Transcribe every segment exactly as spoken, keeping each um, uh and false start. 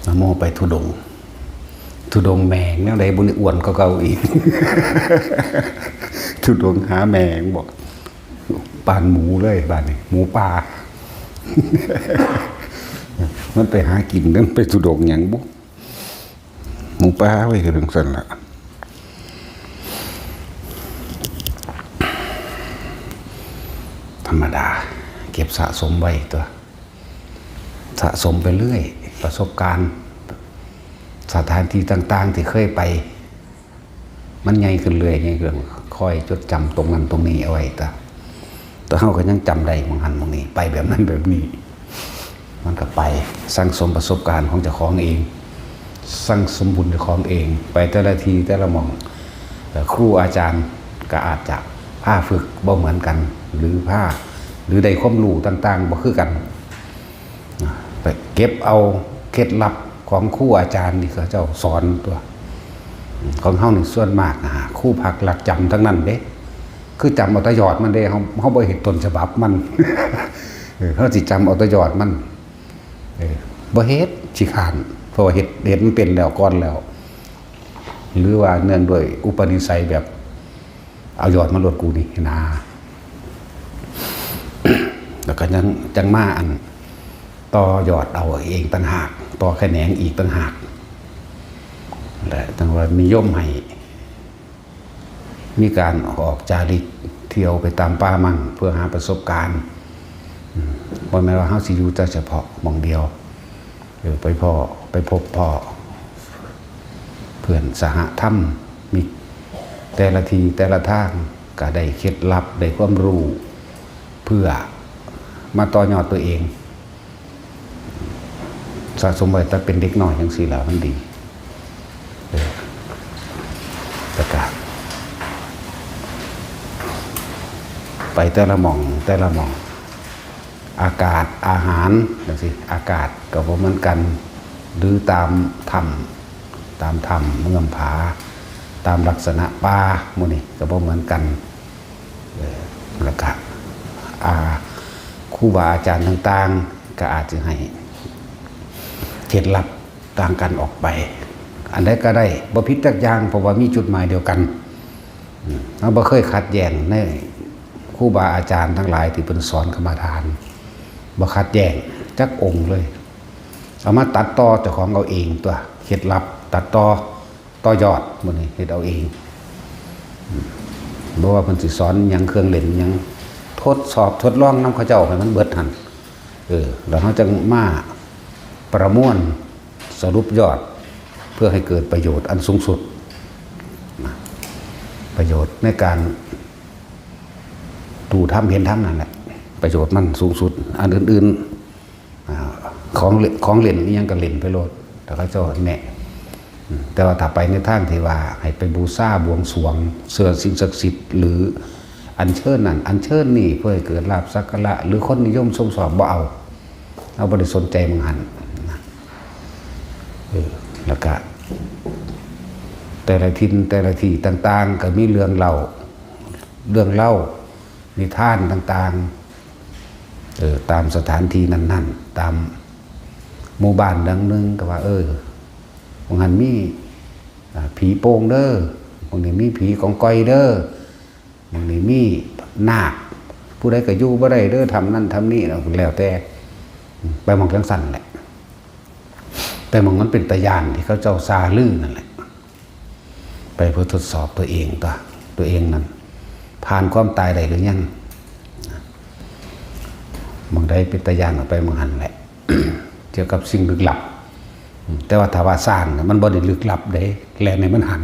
นะโมไปธุดงค์ ธุดงค์แมงแนวใดบุญอ้วนก็เก่าอีก ธุดงค์หาแมงบอก ปานหมูเลยบ้านนี้ หมูป่า มันไปหากินนั่นไปธุดงค์หยังบุ หมูป่าไว้ก็เรื่องสั่นละ ธรรมดา เก็บสะสมไว้ตัว สะสมไปเรื่อย ประสบการณ์ สถานที่ต่างๆ ที่เคยไป มันใหญ่ขึ้นเรื่อยใหญ่ขึ้นค่อยจดจำตรงนั้นตรงนี้เอาไว้ตาแต่เฮาก็ยังจำได้มองหันมองนี้ ไปแบบนั้นแบบนี้ มันก็ไปสั่งสมประสบการณ์ของเจ้าของเอง สั่งสมบุญเจ้าของเอง ไปแต่ละที่แต่ละหม่องแต่ครูอาจารย์ก็อาจจะพาฝึกบ่เหมือนกัน หรือพาหรือได้ความรู้ต่างๆบ่คือกัน ไปเก็บเอาเคล็ดลับของครูอาจารย์ที่เขาเจ้าสอนตัว ของเฮานี่ส่วนมากนะฮะครูพักหลักจำทั้งนั้นเด้ คือจำเอาแต่ยอดมันเด้ เฮาเฮาบ่เห็นต้นฉบับมัน เออ เฮาสิจำเอาแต่ยอดมัน เออ บ่เฮ็ดขี้คร้าน เพราะว่าเฮ็ดเฮ็ดมันเป็นแล้วก่อนแล้ว หรือว่าเนื่องด้วยอุปนิสัยแบบ เอายอดมาโลดกูนี่นะ แล้วก็ยังจังมาอันต่อยอดเอาเองต่างหาก ต่อแขนงอีกต่างหาก และจังว่านิยมให้ มีการออกจาริกเที่ยวไปตามป่ามั่งเพื่อหาประสบการณ์ อืม บ่แม่นว่าเฮาสิอยู่แต่เฉพาะหม่องเดียว เออ ไปพ้อ ไปพบพ้อ เพื่อนสหธรรมมิตร แต่ละที่แต่ละทางก็ได้เคล็ดลับ ได้ความรู้ เพื่อมาต่อยอดตัวเอง สะสมไว้แต่เป็นเด็กน้อยจังซี่ล่ะมันดี เออ แล้วก็ ไปแต่ละหม่องแต่ละหม่อง อากาศอาหารจังซี่ อากาศก็บ่เหมือนกัน หรือตามถ้ำ ตามถ้ำเมืองผา ตามลักษณะป่าหมู่นี้ก็บ่เหมือนกัน เออ แล้วก็ อ่า ครูบาอาจารย์ต่างๆ ก็อาจจะให้เคล็ดลับต่างกันออกไป อันใดก็ได้ บ่ผิดจักอย่าง เพราะว่ามีจุดหมายเดียวกัน อืม เราบ่เคยขัดแย้งในครูบาอาจารย์ทั้งหลายที่เพิ่นสอนกรรมฐาน บ่ขัดแย้งจักองค์เลย เอามาตัดต่อเจ้าของเอาเองตัว เคล็ดลับตัดต่อ ต่อยอดหมู่นี้เฮ็ดเอาเอง อืม บ่ว่าเพิ่นสิสอนหยังเครื่องเล่นหยัง ทดสอบทดลองนำเขาเจ้าให้มันเบิดหั่น เออ แล้วเฮาจังมาประมวลสรุปยอด เพื่อให้เกิดประโยชน์อันสูงสุด นะ ประโยชน์ในการดูธรรมเห็นธรรมนั่นแหละ ประโยชน์มันสูงสุด อันอื่นๆ อ่า ของเล่น ของเล่นอิหยังก็เล่นไปโลด แต่เขาเจ้าแนะ อืม แต่ว่าถ้าไปในทางที่ว่าให้ไปบูชาบวงสรวง เชื่อสิ่งศักดิ์สิทธิ์ หรืออัญเชิญนั่นอัญเชิญนี่เพื่อให้เกิดลาภสักการะ หรือคนนิยมชมชอบ บ่เอา เอาบ่ได้สนใจหม่องหั่นนะ เออ แล้วก็ แต่ละถิ่นแต่ละที่ต่างๆ ก็มีเรื่องเล่า เรื่องเล่า นิทานต่างๆ เออ ตามสถานที่นั้นๆ ตามหมู่บ้านหลังหนึ่งก็ว่า เออ หม่องหั่นมี อ่า ผีโป่งเด้อ หม่องนี้มีผีกองกอยเด้อ หม่องนี้มีนาค ผู้ใดก็อยู่บ่ได้เด้อ ถ้ำนั่นถ้ำนี้ แล้วแต่ ไปหม่องจังซั่นแหละ ไปหม่องมันเป็นตาย้านที่เขาเจ้าซาลือนั่นแหละ ไปเพื่อทดสอบตัวเองตัว ตัวเองนั่น ผ่านความตายได้หรือยัง หม่องใดเป็นตาย้านก็ไปหม่องหั่นแหละ เกี่ยวกับสิ่งลึกลับ อืม แต่ว่าถ้าว่าสร้างน่ะมันบ่ได้ลึกลับเด้ แล่นให้มันหัน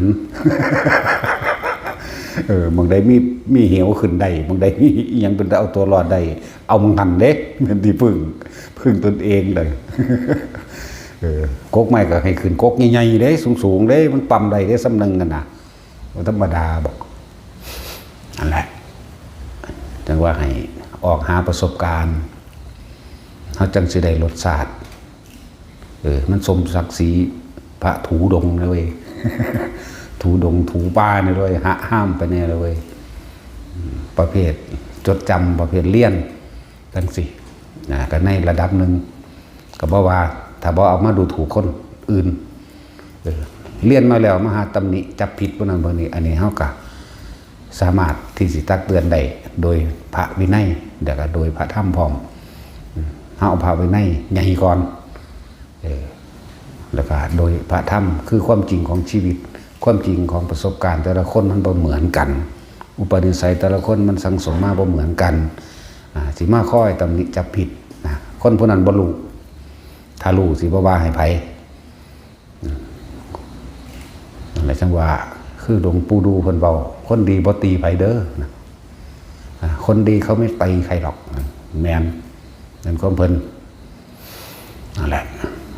เออ หม่องใดมี มีเหวขึ้นได้ หม่องใดมีอิหยังเป็นตาเอาตัวรอดได้ เอาหม่องหั่นเด้ เป็นที่พึ่ง พึ่งตนเองเลย เออ กกไม้ก็ให้ขึ้นกกใหญ่ๆเด้ สูงๆเด้ มันปั๊มได้เด้ ส่ำหนึ่งหั่นน่ะ บ่ธรรมดาบอก นั่นแหละ จังว่าให้ออกหาประสบการณ์ เฮาจังสิได้รสชาติ เออ มันสมศักดิ์ศรีพระธุดงค์นะเว้ย ธุดงค์ ธุป่านี่เว้ย หะห้ามไปแน่เลยเว้ย อืม ประเภทจดจำ ประเภทเรียน จังซี้ นะ ก็ในระดับหนึ่ง ก็บ่ว่า ถ้าบ่เอามาดูถูกคน อื่น เออ เรียนมาแล้วมาหาตำหนิจับผิดพวกนั้นพวกนี้ อันนี้เฮาก็สามารถที่สิตักเตือนได้โดยพระวินัย แล้วก็โดยพระธรรมพร้อม อืม เฮาเอาพระวินัยใหญ่ก่อน เออ แล้วก็โดยพระธรรม คือความจริงของชีวิต ความจริงของประสบการณ์แต่ละคนมันบ่เหมือนกัน อุปนิสัยแต่ละคนมันสั่งสมมาบ่เหมือนกัน อ่า สิมาคอยตำหนิจับผิดนะ คนผู้นั้นบ่รู้ ถ้ารู้สิบ่ว่าให้ไผ อืม นั่นแหละจังว่า คือหลวงปู่ดูเพิ่นเว้า คนดีบ่ตีไผเด้อนะ อ่า คนดีเขาไม่ตีใครหรอก แม่น นั่นของเพิ่น นั่นแหละ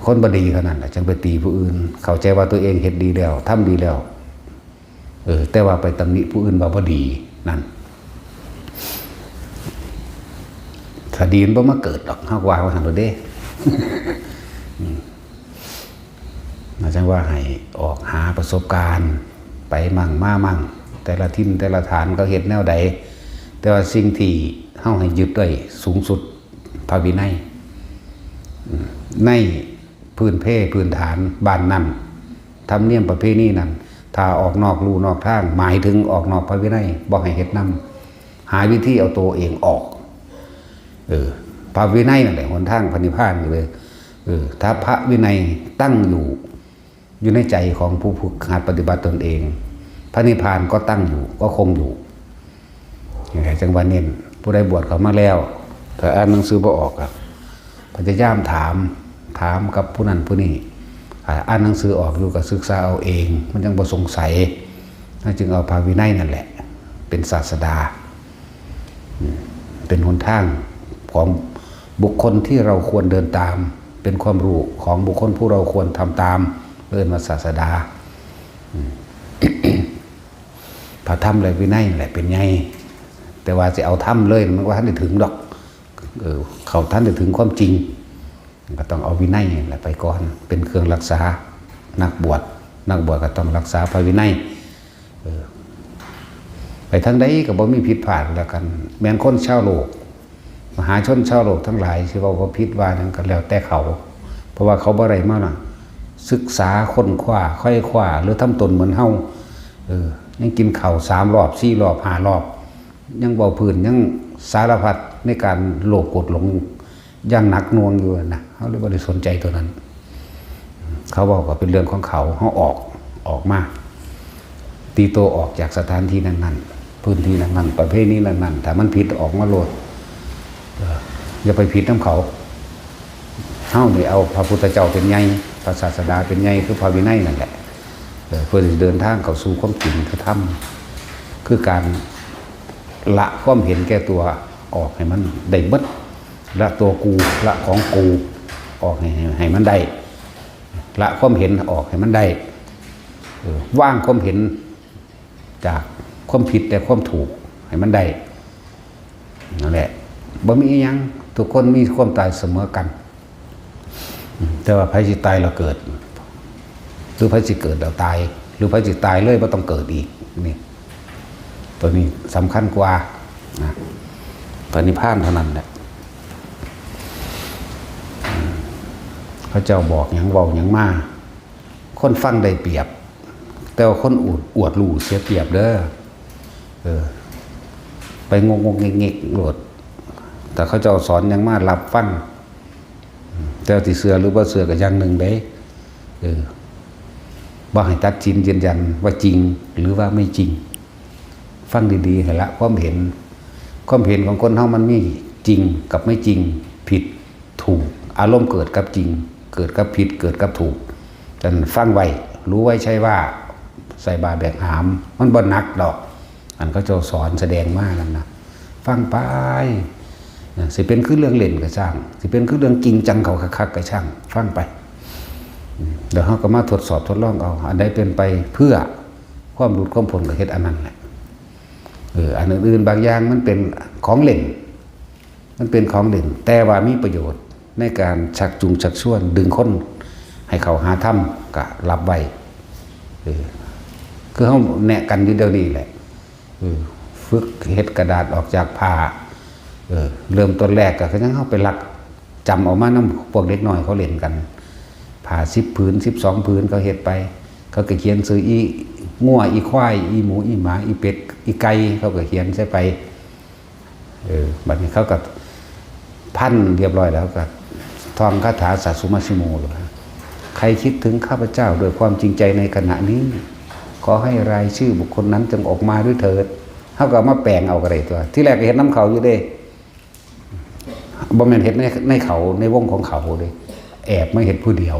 คนบ่ดีเท่านั้นแหละจังไปตีผู้อื่น เข้าใจว่าตัวเองเฮ็ดดีแล้ว ทำดีแล้ว เออ แต่ว่าไปตำหนิผู้อื่นว่าบ่ดี นั่น ถ้าดีมันบ่มาเกิดดอก เฮาก็ว่าว่าซั่นโลดเด้ อืม อาจารย์ว่าให้ออกหาประสบการณ์ ไปมั่งมามั่ง แต่ละถิ่นแต่ละฐานเขาเฮ็ดแนวใด แต่ว่าสิ่งที่เฮาให้ยึดไว้สูงสุด พระวินัย อืม ในพื้นเพพื้นฐานบ้านนั้น ธรรมเนียมประเพณีนั้น ถ้าออกนอกลู่นอกทาง หมายถึงออกนอกพระวินัย บ่ให้เฮ็ดนำ หาวิธีเอาตัวเองออก เออ พระวินัยนั่นแหละหนทางพระนิพพานอยู่เลย เออ ถ้าพระวินัยตั้งอยู่ อยู่ในใจของผู้ฝึกหัดปฏิบัติตนเอง พระนิพพานก็ตั้งอยู่ ก็คงอยู่ อย่างไรจังหวะเน้น ผู้ใดบวชเข้ามาแล้ว ถ้าอ่านหนังสือบ่ออกอะ พยายามถาม ถามกับผู้นั้นผู้นี้ อ่า อ่านหนังสือออกอยู่ก็ศึกษาเอาเอง มันจังบ่สงสัย นั่นจึงเอาพระวินัยนั่นแหละ เป็นศาสดา อืม เป็นหนทางของบุคคลที่เราควรเดินตาม เป็นความรู้ของบุคคลผู้เราควรทำตาม เอิ้นว่าศาสดา อืม พระธรรมและวินัยแหละเป็นใหญ่ แต่ว่าสิเอาธรรมเลย มันบ่ทันได้ถึงดอก เออ เขาทันได้ถึงความจริง ก็ต้องเอาวินัยแหละไปก่อน เป็นเครื่องรักษา นักบวช นักบวชก็ต้องรักษาพระวินัย เออ ไปทางใดก็บ่มีผิดพลาดแล้วกัน แม่นคนชาวโลก มหาชนชาวโลกทั้งหลายสิเว้าว่าผิดว่าหยังก็แล้วแต่เขา เพราะว่าเขาบ่ได้มาน่ะ ศึกษาค้นคว้า ไขว่คว้า หรือทำตนเหมือนเฮา เออ ยังกินข้าวสามรอบ สี่รอบ ห้ารอบ ยังเว้าพื้น ยังสารพัดในการโลภโกรธหลง อย่างหนักหน่วงอยู่นะ เฮาเลยบ่ได้สนใจตัวนั้น เขาเว้าก็เป็นเรื่องของเขา เฮาออก ออกมา ตีตัวออกจากสถานที่นั้นๆ พื้นที่นั้นๆ ประเพณีนั้นๆ ถ้ามันผิดออกมาโลด เออ อย่าไปผิดนำเขา เฮานี่เอาพระพุทธเจ้าเป็นใหญ่ พระศาสดาเป็นใหญ่ คือพระวินัยนั่นแหละ เออ เพื่อที่จะเดินทางเข้าสู่ความจริงคือธรรม คือการละความเห็นแก่ตัวออกให้มันได้เบิด ละตัวกู ละของกูออกให้ ให้ ให้มันได้ ละความเห็นออกให้มันได้ เออ วางความเห็นจากความผิดและความถูกให้มันได้ นั่นแหละ บ่มีอิหยัง ทุกคนมีความตายเสมอกัน อืม แต่ว่าไผสิตายแล้วเกิด หรือไผสิเกิดแล้วตาย หรือไผสิตายเลยบ่ต้องเกิดอีก นี่ ตัวนี้สำคัญกว่านะ พระนิพพานเท่านั้นแหละ อืม เขาเจ้าบอกหยังเว้าหยังมา คนฟังได้เปรียบ แต่ว่าคนอวด อวดรู้เสียเปรียบเด้อ เออ ไปงกงกเงกเงกโลด แต่เขาเจ้าสอนหยังมารับฟัง แต่ว่าสิเชื่อหรือบ่เชื่อก็อย่างหนึ่งเด้ เออ บ่ให้ตัดสินยืนยันว่าจริงหรือว่าไม่จริง ฟังดีๆ ให้ละความเห็น ความเห็นของคนเฮามันมีจริงกับไม่จริง ผิดถูก อารมณ์เกิดกับจริง เกิดกับผิด เกิดกับถูก ฉะนั้นฟังไว้ รู้ไว้ใช่ว่า ใส่บาแบกหาม มันบ่หนักดอก อันเขาเจ้าสอนแสดงมานั่นนะ ฟังไป นะ สิเป็นคือเรื่องเล่นก็ช่าง สิเป็นคือเรื่องจริงจังเขาคักๆก็ช่าง ฟังไป อืม เดี๋ยวเฮาก็มาทดสอบทดลองเอา อันใดเป็นไปเพื่อความหลุดความพ้นก็เฮ็ดอันนั้นแหละ เออ อันอื่นๆบางอย่างมันเป็นของเล่น มันเป็นของเล่น แต่ว่ามีประโยชน์ในการชักจูงชักชวนดึงคนให้เข้าหาธรรมก็รับไว้ เออ คือเฮาแนะกันอยู่เดี๋ยวนี้แหละ เออ ฝึกเฮ็ดกระดาษออกจากผ้า เออ เริ่มต้นแรกก็คือยังเฮาไปลักจำเอามานำพวกเด็กน้อยเขาเล่นกัน ไป ผ้าสิบผืน สิบสองผืน เขาเฮ็ดไป เขาก็เขียนชื่ออีงัว อีควาย อีหมู อีหมา อีเป็ด อีไก่ เขาก็เขียนใส่ไป เออ บัดนี้เขาก็พันเรียบร้อยแล้ว ก็ท่องคาถาสัสสุมาสิโมเลย ใครคิดถึงข้าพเจ้าด้วยความจริงใจในขณะนี้ ขอให้รายชื่อบุคคลนั้นจงออกมาด้วยเถิด เขาก็เอามาแปลงเอาก็ได้ตัว ที่แรกก็เฮ็ดนำเขาอยู่เด้ บ่แม่นเฮ็ดใน ในเขา ในวงของเขาเด้ แอบมาเฮ็ดผู้เดียว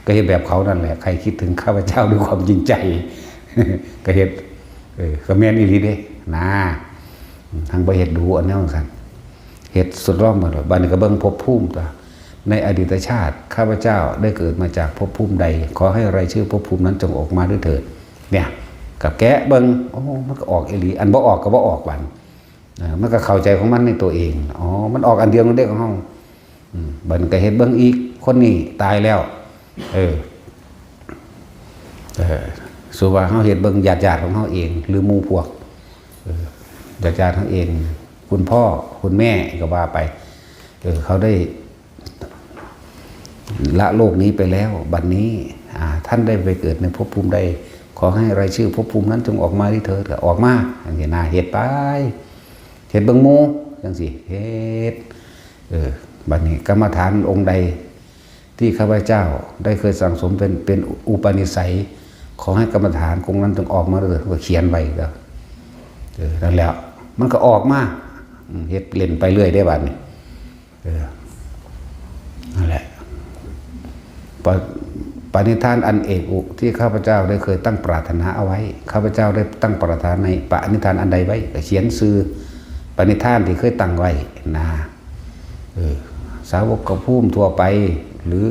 ก็เฮ็ดแบบเขานั่นแหละ ใครคิดถึงข้าพเจ้าด้วยความจริงใจ ก็เฮ็ด เออ ก็แม่นอีหลีเด้ นะ ทั้งบ่เฮ็ดดูอันแนวจั่งซั้น เฮ็ดทดลองเบิ่งโลด บัดนี้ก็เบิ่งภพภูมิตัว ในอดีตชาติ ข้าพเจ้าได้เกิดมาจากภพภูมิใด ขอให้รายชื่อภพภูมินั้นจงออกมาด้วยเถิด เนี่ย ก็แกะเบิ่ง โอ้ มันก็ออกอีหลี อันบ่ออกก็บ่ออกบัด เออ มันก็เข้าใจของมันในตัวเอง อ๋อ มันออกอันเดียวกันเด้ของเฮา อืม บัดนี้ก็เฮ็ดเบิ่งอีก คนนี้ตายแล้ว เออ เออ สมมุติว่าเฮาเฮ็ดเบิ่งญาติๆของเฮาเอง หรือหมู่พวก เออ ญาติๆเฮาเอง คุณพ่อ คุณแม่ก็ว่าไป เออ เขาได้ ละโลกนี้ไปแล้ว บัดนี้ อ่า ท่านได้ไปเกิดในภพภูมิใด ขอให้รายชื่อภพภูมินั้นจงออกมาด้วยเถิด ก็ออกมา จั่งซี้นะ เฮ็ดไป เฮ็ดเบิ่งหมู่ จั่งซี้ เฮ็ด เออ บัดนี้กรรมฐานองค์ใด ที่ข้าพเจ้าได้เคยสั่งสมเป็น เป็นอุปนิสัย ขอให้กรรมฐานองค์นั้นจงออกมาด้วยเถิด ก็เขียนไว้ก็ เออ นั่นแหละ มันก็ออกมา อืม เฮ็ดเล่นไปเรื่อยเด้บัดนี้ เออ นั่นแหละ ป- ปณิธานอันเอกอุ ที่ข้าพเจ้าได้เคยตั้งปรารถนาเอาไว้ ข้าพเจ้าได้ตั้งปรารถนาในปณิธานอันใดไว้ ก็เขียนชื่อปณิธานที่เคยตั้งไว้นะ เออ สาวกภูมิทั่วไป หรือ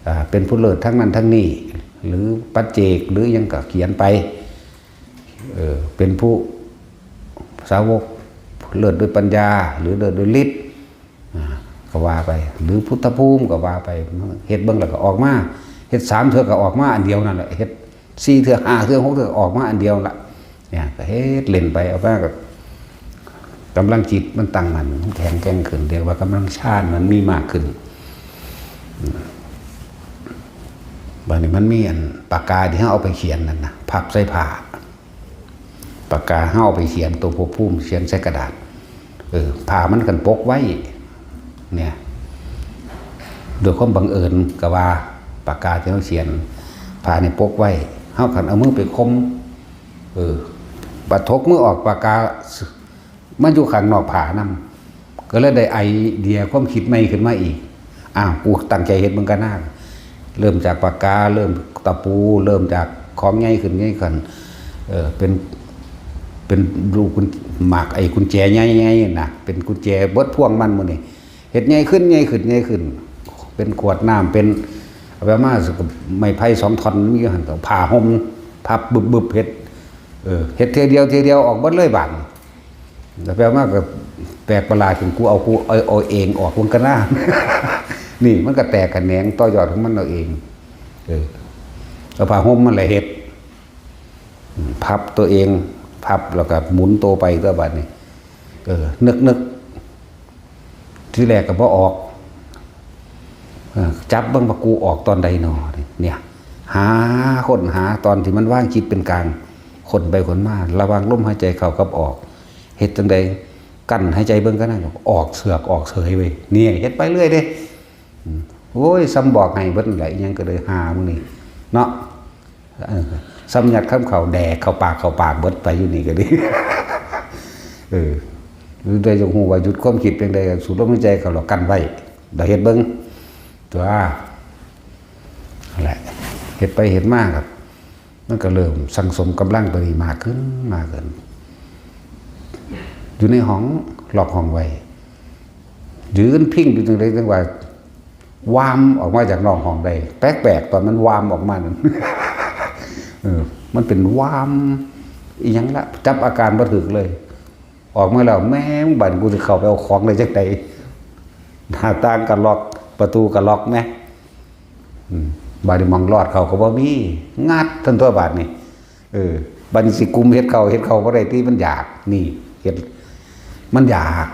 อ่า เป็นผู้เลิศทั้งนั้นทั้งนี้ หรือปัจเจก หรือหยังก็เขียนไป เออ เป็นผู้สาวกเลิศด้วยปัญญา หรือเลิศด้วยฤทธิ์ อ่า ก็ว่าไป หรือพุทธภูมิก็ว่าไป เฮ็ดเบิ่งแล้วก็ออกมา เฮ็ดสามเทื่อก็ออกมาอันเดียวนั่นแหละ เฮ็ดสี่เทื่อ ห้าเทื่อ หกเทื่อก็ออกมาอันเดียวละ เนี่ย ก็เฮ็ดเล่นไป เอาไปก็ กำลังจิตมันตั้งมั่น มันแข็งแกร่งขึ้น เรียกว่ากำลังฌานมันมีมากขึ้น อืม บัดนี้มันมีอันปากกาที่เฮาเอาไปเขียนนั่นนะ พับใส่ผ้า ปากกาเฮาเอาไปเขียนตัวภพภูมิ เขียนใส่กระดาษ เออ ผ้ามันกันปกไว้ เนี่ย โดยความบังเอิญก็ว่า ปากกาที่เฮาเขียน ผ้านี่ปกไว้ เฮาคันเอามือไปคม เออ บัดถกมือออก ปากกา มันอยู่ข้างนอกผ้านำ ก็เลยได้ไอเดียความคิดใหม่ขึ้นมาอีก อ้าว กูตั้งใจเฮ็ดเบิ่งกันนะ เริ่มจากปากกา เริ่มตะปู เริ่มจากของใหญ่ขึ้น ใหญ่ขึ้น เออ เป็น เป็นลูกกุญ- หมากไอ้กุญแจใหญ่ๆนะ เป็นกุญแจเบิดพวงมันหมดนี่ เฮ็ดใหญ่ขึ้น ใหญ่ขึ้น ใหญ่ขึ้น เป็นขวดน้ำ เป็น เอาไปมา ไม้ไผ่สองท่อน มีอยู่หั่น ก็ผ้าห่ม พับบึบๆ เฮ็ด เออ เฮ็ดเทื่อเดียว เทื่อเดียว ออกเบิดเลยบาดนี้ แล้วแปลว่าก็แปลกประหลาด ถึงกูเอา กูเอา เอาเองออก มึงก็น่า นี่มันก็แตกแขนงต่อยอดของมันเอาเอง เออ เอาผ้าห่มมันแหละเฮ็ด อืม พับตัวเอง พับแล้วก็หมุนตัวไปตัวบัดนี้ เออ นึกนึก ทีแรกก็บ่ออก เออ จับเบิ่งว่ากูออกตอนใดหนอ เนี่ย หา ค้นหาตอนที่มันวางจิตเป็นกลาง ค้นไปค้นมา ระหว่างลมหายใจเข้ากับออก เฮ็ดจั่งใด กั้นหายใจเบิ่งก็ได้ ออกเสือกออกเสยเว้ย เนี่ย เฮ็ดไปเรื่อยเด้ อืม โอ้ย ซ้ำบอกให้เบิดนั่นแหละ อิหยังก็เลยหามื้อนี้ เนาะ เออ ซ้ำยัดคำเข้าแดกเข้าปากเข้าปากเบิดไปอยู่นี่ก็ดี เออ หรือได้จงฮู้ว่าหยุดความคิดเพียงใด สูดลมหายใจเข้าแล้วกั้นไว้ เดี๋ยวเฮ็ดเบิ่ง ตัว นั่นแหละ เฮ็ดไปเฮ็ดมาครับ มันก็เริ่มสั่งสมกำลังตัวนี้มากขึ้น มากขึ้น อยู่ในห้อง ล็อกห้องไว้ ยืนพิงอยู่จั่งใดจั่งว่า วามออกมาจากนอกห้องได้ แปลกๆ ตอนมันวามออกมานั่น เออ มันเป็นวาม อีหยังละ จับอาการบ่ถูกเลย ออกมาแล้ว แม่ง บัดกูสิเข้าไปเอาของได้จั่งใด หน้าต่างก็ล็อก ประตูก็ล็อกแหม อืม บาดนี้หม่องลอดเข้าก็บ่มี งัดทันตัวบาดนี้ เออ บาดนี้สิกุมเฮ็ดเข้า เฮ็ดเข้าบ่ได้ติ มันอยาก นี่ เฮ็ด มันอยาก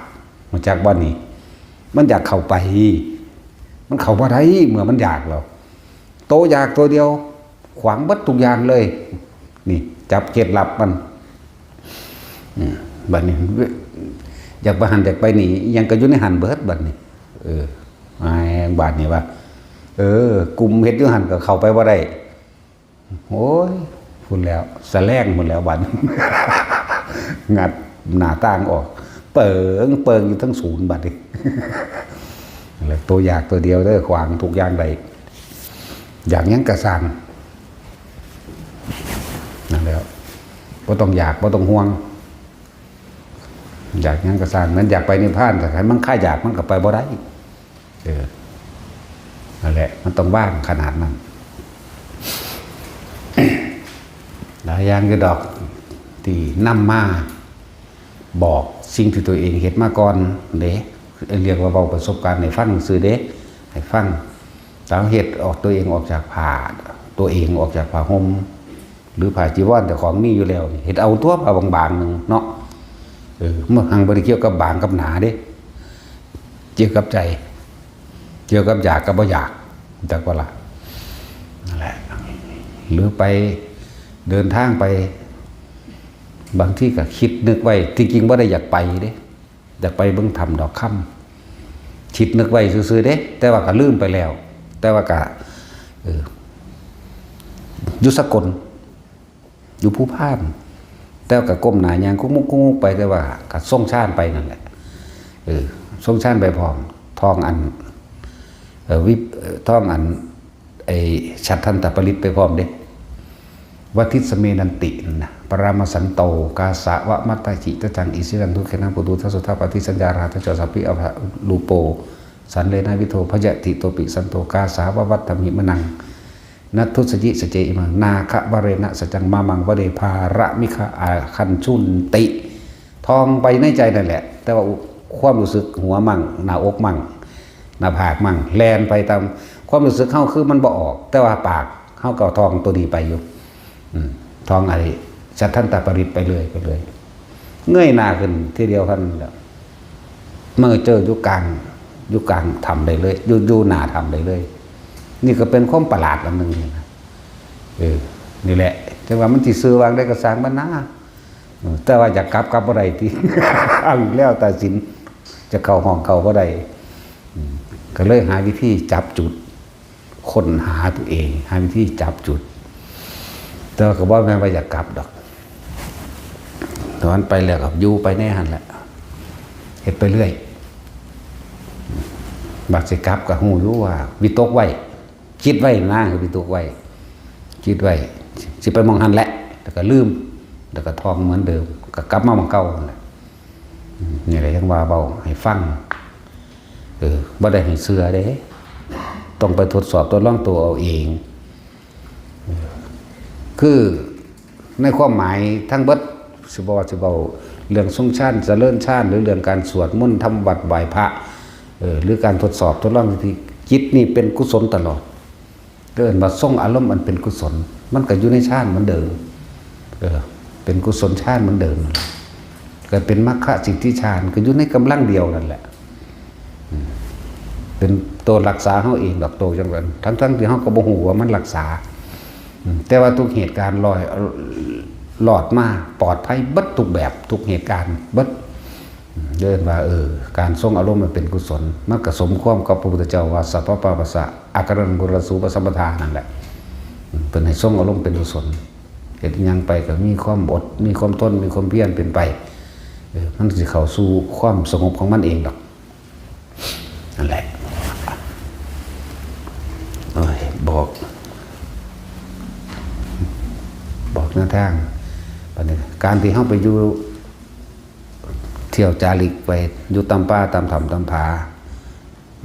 รู้จักบ่นี่ มันอยากเข้าไป มันเข้าบ่ได้ เมื่อมันอยากแล้ว โตอยากตัวเดียว ขวางเบิดทุกอย่างเลย นี่ จับเคล็ดลับมัน อืม บัดนี้ อยากไปหั้นอยากไปนี่ อิหยังก็อยู่ในหั้นเบิดบัดนี้ เออ อ้าย บาดนี้ว่า เออ กลุ่มเฮ็ดอยู่หั้นก็เข้าไปบ่ได้ โอ้ย พู้นแล้ว สะแลงพู้นแล้วบัด งัดหน้าต่างออก เปิง เปิงอยู่ทั้งศูนย์บัดนี้ แล้วโตอยากตัวเดียวเด้อ ขวางทุกอย่างได้ อยากหยังกะซ่าง นั่นแหละ บ่ต้องอยาก บ่ต้องห่วง อยากหยังกะซ่าง มันอยากไปนิพพาน แต่คันมันคาอยาก มันก็ไปบ่ได้ เออ นั่นแหละ มันต้องวางขนาดนั้น หลายอย่างอยู่ดอก ที่นำมาบอกสิ่งที่ตัวเองเฮ็ดมาก่อนเด้ เรียกว่าเว้าประสบการณ์ให้ฟังซื่อเด้ ให้ฟัง ตามเฮ็ดออกตัวเองออกจากผ้า ตัวเองออกจากผ้าห่ม หรือผ้าจีวรเจ้าของมีอยู่แล้วนี่ เฮ็ดเอาตัวผ้าบางๆหนึ่งเนาะ เออ มันหังบ่ได้เกี่ยวกับบางกับหนาเด้ เกี่ยวกับใจ เกี่ยวกับอยากกับบ่อยาก จักว่าล่ะ นั่นแหละ หรือไปเดินทางไป บางทีก็คิดนึกไว้ ที่จริงบ่ได้อยากไปเด้ อยากไปเบิ่งถ้ำดอกคำ คิดนึกไว้ซื่อๆเด้ แต่ว่าก็ลืมไปแล้ว แต่ว่าก็ เออ อยู่สกล อยู่ภูพาน แต่ว่าก็ก้มหน้าย่างกุกมุกกุกมุกไป แต่ว่าก็ทรงฌานไปนั่นแหละ เออ ทรงฌานไปพร้อม ท่องอัน เอ่อ วิป เอ่อ ท่องอัน ไอ้ฉัฏฐันตปริตรไปพร้อมเด้ วัตถิสเมนันตินั่นนะ ปรามสันโต กาสาวะมัตตะจิตจัง อิสิรังทุเขนะปุตุทัสสุทธาปฏิสัญญาราทะจสัพพิอภะรูโป สันเลนะวิโทพยติโตปิสันโต กาสาวะวัตถมิมะนัง นัทธุสยิสเจอิมัง นาคะวะเรนะสัจจัง มามังวะเรภาระมิคะอาคันชุนติ ท่องไปในใจนั่นแหละ แต่ว่าความรู้สึกหัวมั่ง หน้าอกมั่ง หน้าผากมั่ง แล่นไปตามความรู้สึกเฮา คือมันบ่ออก แต่ว่าปากเฮาก็ท่องตัวนี้ไปอยู่ อืม ท่องไอ้ฉัฏฐันตปริตรไปเลย ไปเลย เงยหน้าขึ้นทีเดียวเท่านั้นแหละ มาเจออยู่กลาง อยู่กลางถ้ำได้เลย อยู่ อยู่หน้าถ้ำได้เลย นี่ก็เป็นความประหลาดอันหนึ่งนี่นะ เออ นี่แหละ แต่ว่ามันสิซื่อวางได้ก็ซ่างมันนะ เออ แต่ว่าอยากกลับ กลับบ่ได้ติ เอาอีกแล้ว ตัดสิน จะเข้าห้องเข้าบ่ได้ อืม ก็เลยหาวิธีจับจุด ค้นหาตัวเอง หาวิธีจับจุด แต่ว่าก็บ่แม่นว่าอยากกลับดอก ตอนไปแล้วก็อยู่ไปแน่หั่นแหละ เฮ็ดไปเรื่อย บัดสิกลับก็ฮู้อยู่ว่าวิตกไว้ คิดไว้นะ คือวิตกไว้ คิดไว้ สิไปหม่องหั่นแหละ แล้วก็ลืม แล้วก็ท่องเหมือนเดิม ก็กลับมาหม่องเก่าหั่นแหละ อืม นี่แหละยังว่าเว้าให้ฟัง เออ บ่ได้ให้เชื่อเด้ ต้องไปทดสอบทดลองตัวเอาเอง เออ คือในความหมายทั้งเบิด สิบ่ว่าสิเว้าเรื่องทรงฌาน เจริญฌาน หรือเรื่องการสวดมนต์ ทำวัตรไหว้พระ เออ หรือการทดสอบทดลองที่จิตนี่เป็นกุศลตลอด เอิ้นว่าทรงอารมณ์อันเป็นกุศล มันก็อยู่ในฌานเหมือนเดิม เออ เป็นกุศลฌานเหมือนเดิมนั่นแหละ ก็เป็นมัคคสิทธิฌาน ก็อยู่ในกำลังเดียวนั่นแหละ อืม เป็นตัวรักษาเฮาเองดอก โตจังนั้น ทั้งๆที่เฮาก็บ่ฮู้ว่ามันรักษา อืม แต่ว่าทุกเหตุการณ์ลอย รอดมา ปลอดภัยเบิดทุกแบบ ทุกเหตุการณ์เบิด อืม เอิ้นว่า เออ การทรงอารมณ์มันเป็นกุศล มันก็สมความกับพระพุทธเจ้าว่า สัพพะปาปัสสะอาการังกุศลสูปสัมปทานั่นแหละ อืม เพิ่นให้ทรงอารมณ์เป็นกุศล เฮ็ดหยังไปก็มีความอด มีความทน มีความเพียรเป็นไป เออ มันสิเข้าสู่ความสงบของมันเองดอก นั่นแหละ โอ้ย บอก บอกแนวทาง บัดนี้การที่เฮาไปอยู่ เที่ยวจาริกไปอยู่ตามป่าตามถ้ำตามผา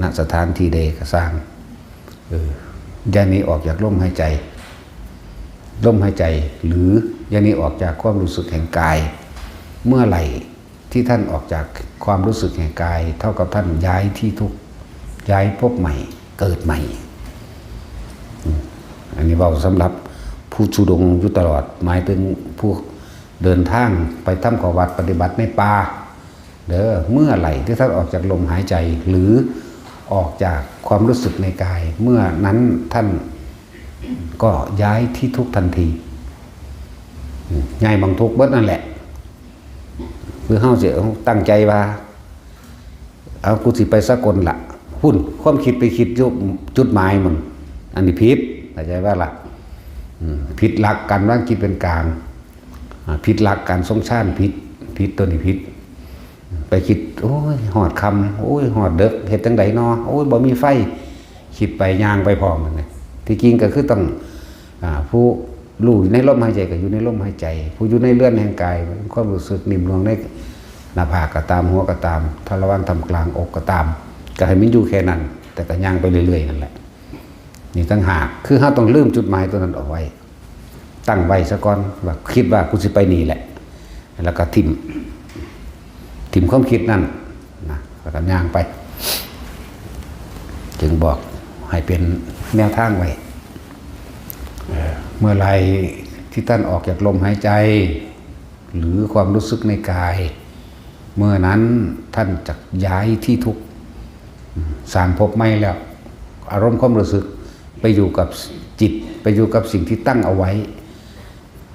ณ สถานที่ใดก็ซ่าง เออ อย่าหนีออกจากลมหายใจ ลมหายใจ หรืออย่าหนีออกจากความรู้สึกแห่งกาย เมื่อไหร่ที่ท่านออกจากความรู้สึกแห่งกาย เท่ากับท่านย้ายที่ทุกข์ ย้ายภพใหม่ เกิดใหม่ อืม อันนี้เว้าสำหรับผู้ธุดงค์อยู่ตลอด หมายถึงผู้เดินทางไปทำข้อวัดปฏิบัติในป่า เด้อ เมื่อไหร่ที่ท่านออกจากลมหายใจ หรือออกจากความรู้สึกในกาย เมื่อนั้นท่าน ก็ย้ายที่ทุกข์ทันที อืม ย้ายหม่องทุกข์เบิดนั่นแหละ คือเฮาสิตั้งใจว่า เอา กูสิไปสากลละ พุ้น ความคิดไปคิดอยู่จุดหมายมัน อันนี้ผิด เข้าใจบ่ล่ะ อืม ผิดหลักการวางจิตเป็นกลาง อ่า ผิดหลักการทรงฌาน ผิด ผิด ตัวนี้ผิด ไปคิด โอ้ย ฮอดค่ำ โอ้ย ฮอดดึก เฮ็ดจั่งใดน้อ โอ้ย บ่มีไฟ คิดไป ย่างไปพร้อมนั่นแหละ ที่จริงก็คือต้อง อ่า ผู้รู้ในลมหายใจก็อยู่ในลมหายใจ ผู้อยู่ในเรือนแห่งกาย ความรู้สึกนิ่มนวลในหน้าผากก็ตาม หัวก็ตาม ทะละวังท่ามกลางอกก็ตาม ก็ให้มันอยู่แค่นั้น แต่ก็ย่างไปเรื่อยๆนั่นแหละ นี่ต่างหาก คือเฮาต้องลืมจุดหมายตัวนั้นเอาไว้ ตั้งไว้ซะก่อน ว่าคิดว่ากูสิไปนี่แหละ แล้วก็ถิ่ม ถิ่มความคิดนั่นนะ แล้วก็ย่างไป จึงบอกให้เป็นแนวทางไว้ เอ่อ เมื่อไหร่ที่ท่านออกจากลมหายใจ หรือความรู้สึกในกาย เมื่อนั้นท่านจะย้ายที่ทุกข์ สร้างภพใหม่แล้ว อารมณ์ความรู้สึกไปอยู่กับจิต ไปอยู่กับสิ่งที่ตั้งเอาไว้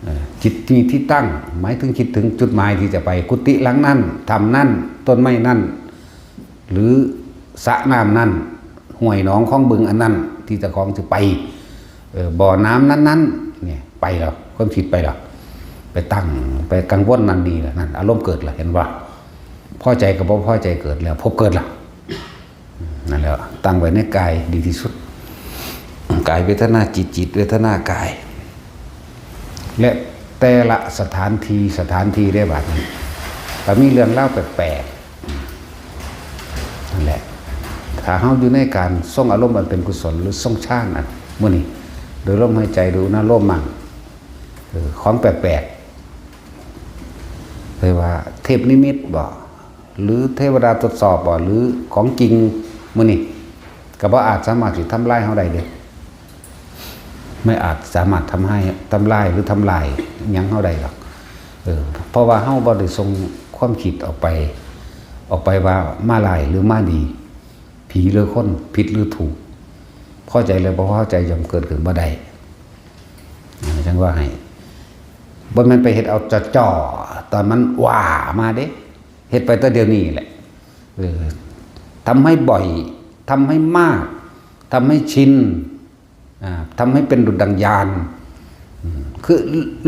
เอ่อ จิตที่ ที่ตั้ง หมายถึงคิดถึงจุดหมายที่จะไป กุฏิหลังนั้น ถ้ำนั้น ต้นไม้นั้น หรือสระน้ำนั้น ห้วยหนองคลองบึงอันนั้น ที่เจ้าของจะไป เอ่อ บ่อน้ำนั้นๆ เนี่ย ไปแล้ว ความคิดไปแล้ว ไปตั้ง ไปกังวลนั่นนี่แหละ นั่น อารมณ์เกิดแล้ว เห็นบ่ พอใจกับบ่พอใจเกิดแล้ว ภพเกิดแล้ว นั่นแหละ ตั้งไว้ในกายดีที่สุด กายเวทนาจิต จิตเวทนากาย และแต่ละสถานที่ สถานที่ได้บัดนี้ ก็มีเรื่องราวแปลกๆ นั่นแหละ ถ้าเฮาอยู่ในการทรงอารมณ์อันเป็นกุศล หรือทรงฌานอันมื้อนี้ โดยลมหายใจ โดยอุณาโลมมั่ง เออ ของแปลกๆ เรียกว่าเทพนิมิตบ่ หรือเทวดาทดสอบบ่ หรือของจริงมื้อนี้ ก็บ่อาจสามารถสิทำลายเฮาได้เด้ ไม่อาจสามารถทำให้ ทำลายหรือทำลายหยังเฮาได้หรอก เออ เพราะว่าเฮาบ่ได้ส่งความคิดออกไป ออกไปว่ามาร้ายหรือมาดี ผีหรือคน ผิดหรือถูก พอใจหรือบ่พอใจย่อมเกิดขึ้นบ่ได้ อ่า จั่งว่าให้ บ่แม่นไปเฮ็ดเอาจ่อๆ ตอนมันว่ามาเด้ เฮ็ดไปแต่เดี๋ยวนี้แหละ เออ ทำให้บ่อย ทำให้มาก ทำให้ชิน อ่า ทำให้เป็นดุจดังญาณ อืม คือ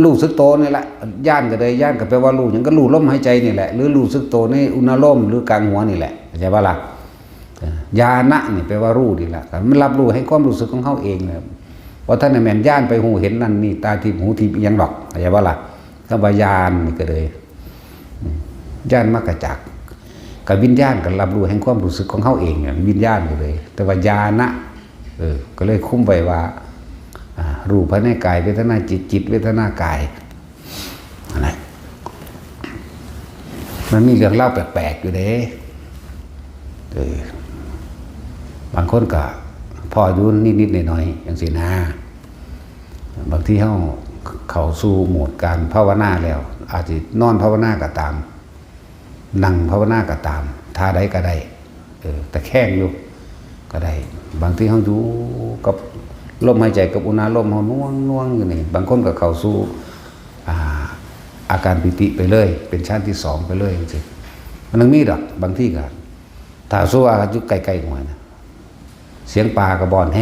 รู้สึกโตนี่แหละ ญาณก็ได้ ญาณก็แปลว่ารู้หยัง ก็รู้ลมหายใจนี่แหละ หรือรู้สึกโตในอุณาโลม หรือกลางหัวนี่แหละ เข้าใจบ่ล่ะ เออ ญาณะนี่แปลว่ารู้นี่แหละ มันรับรู้ให้ความรู้สึกของเฮาเองเนี่ย ว่าท่านน่ะแม่นญาณไปฮู้เห็นนั่นนี่ ตาทิพย์หูทิพย์อิหยังดอก เข้าใจบ่ล่ะ คำว่าญาณนี่ก็เลย อืม ญาณมรรคจักร กับวิญญาณก็รับรู้แห่งความรู้สึกของเฮาเองเนี่ย วิญญาณก็เลย แต่ว่าญาณะ เออ ก็เลยคุมไว้ว่า อ่า รูปภายในกาย เวทนาจิต จิตเวทนากาย นั่นแหละ มันมีเรื่องเล่าแปลกๆ อยู่เด้ เออ บางคนก็พ้ออยู่นิดๆ หน่อยๆ จั่งซี้นะ บางทีเฮาเข้าสู่โหมดการภาวนาแล้ว อาจสินอนภาวนาก็ตาม นั่งภาวนาก็ตาม ท่าใดก็ได้ เออ ตะแคงอยู่ก็ได้ บางทีเฮาอยู่กับลมหายใจกับอุณาโลมเฮาน่วงๆ อยู่นี่ บางคนก็เข้าสู่ อ่า อาการปีติไปเลย เป็นฌานที่สองไปเลยจั่งซี้ มันยังมีดอก บางทีก็ ถ้าสมมุติว่าอยู่ใกล้ๆ หัวนะ เสียงปลากระบอนแฮ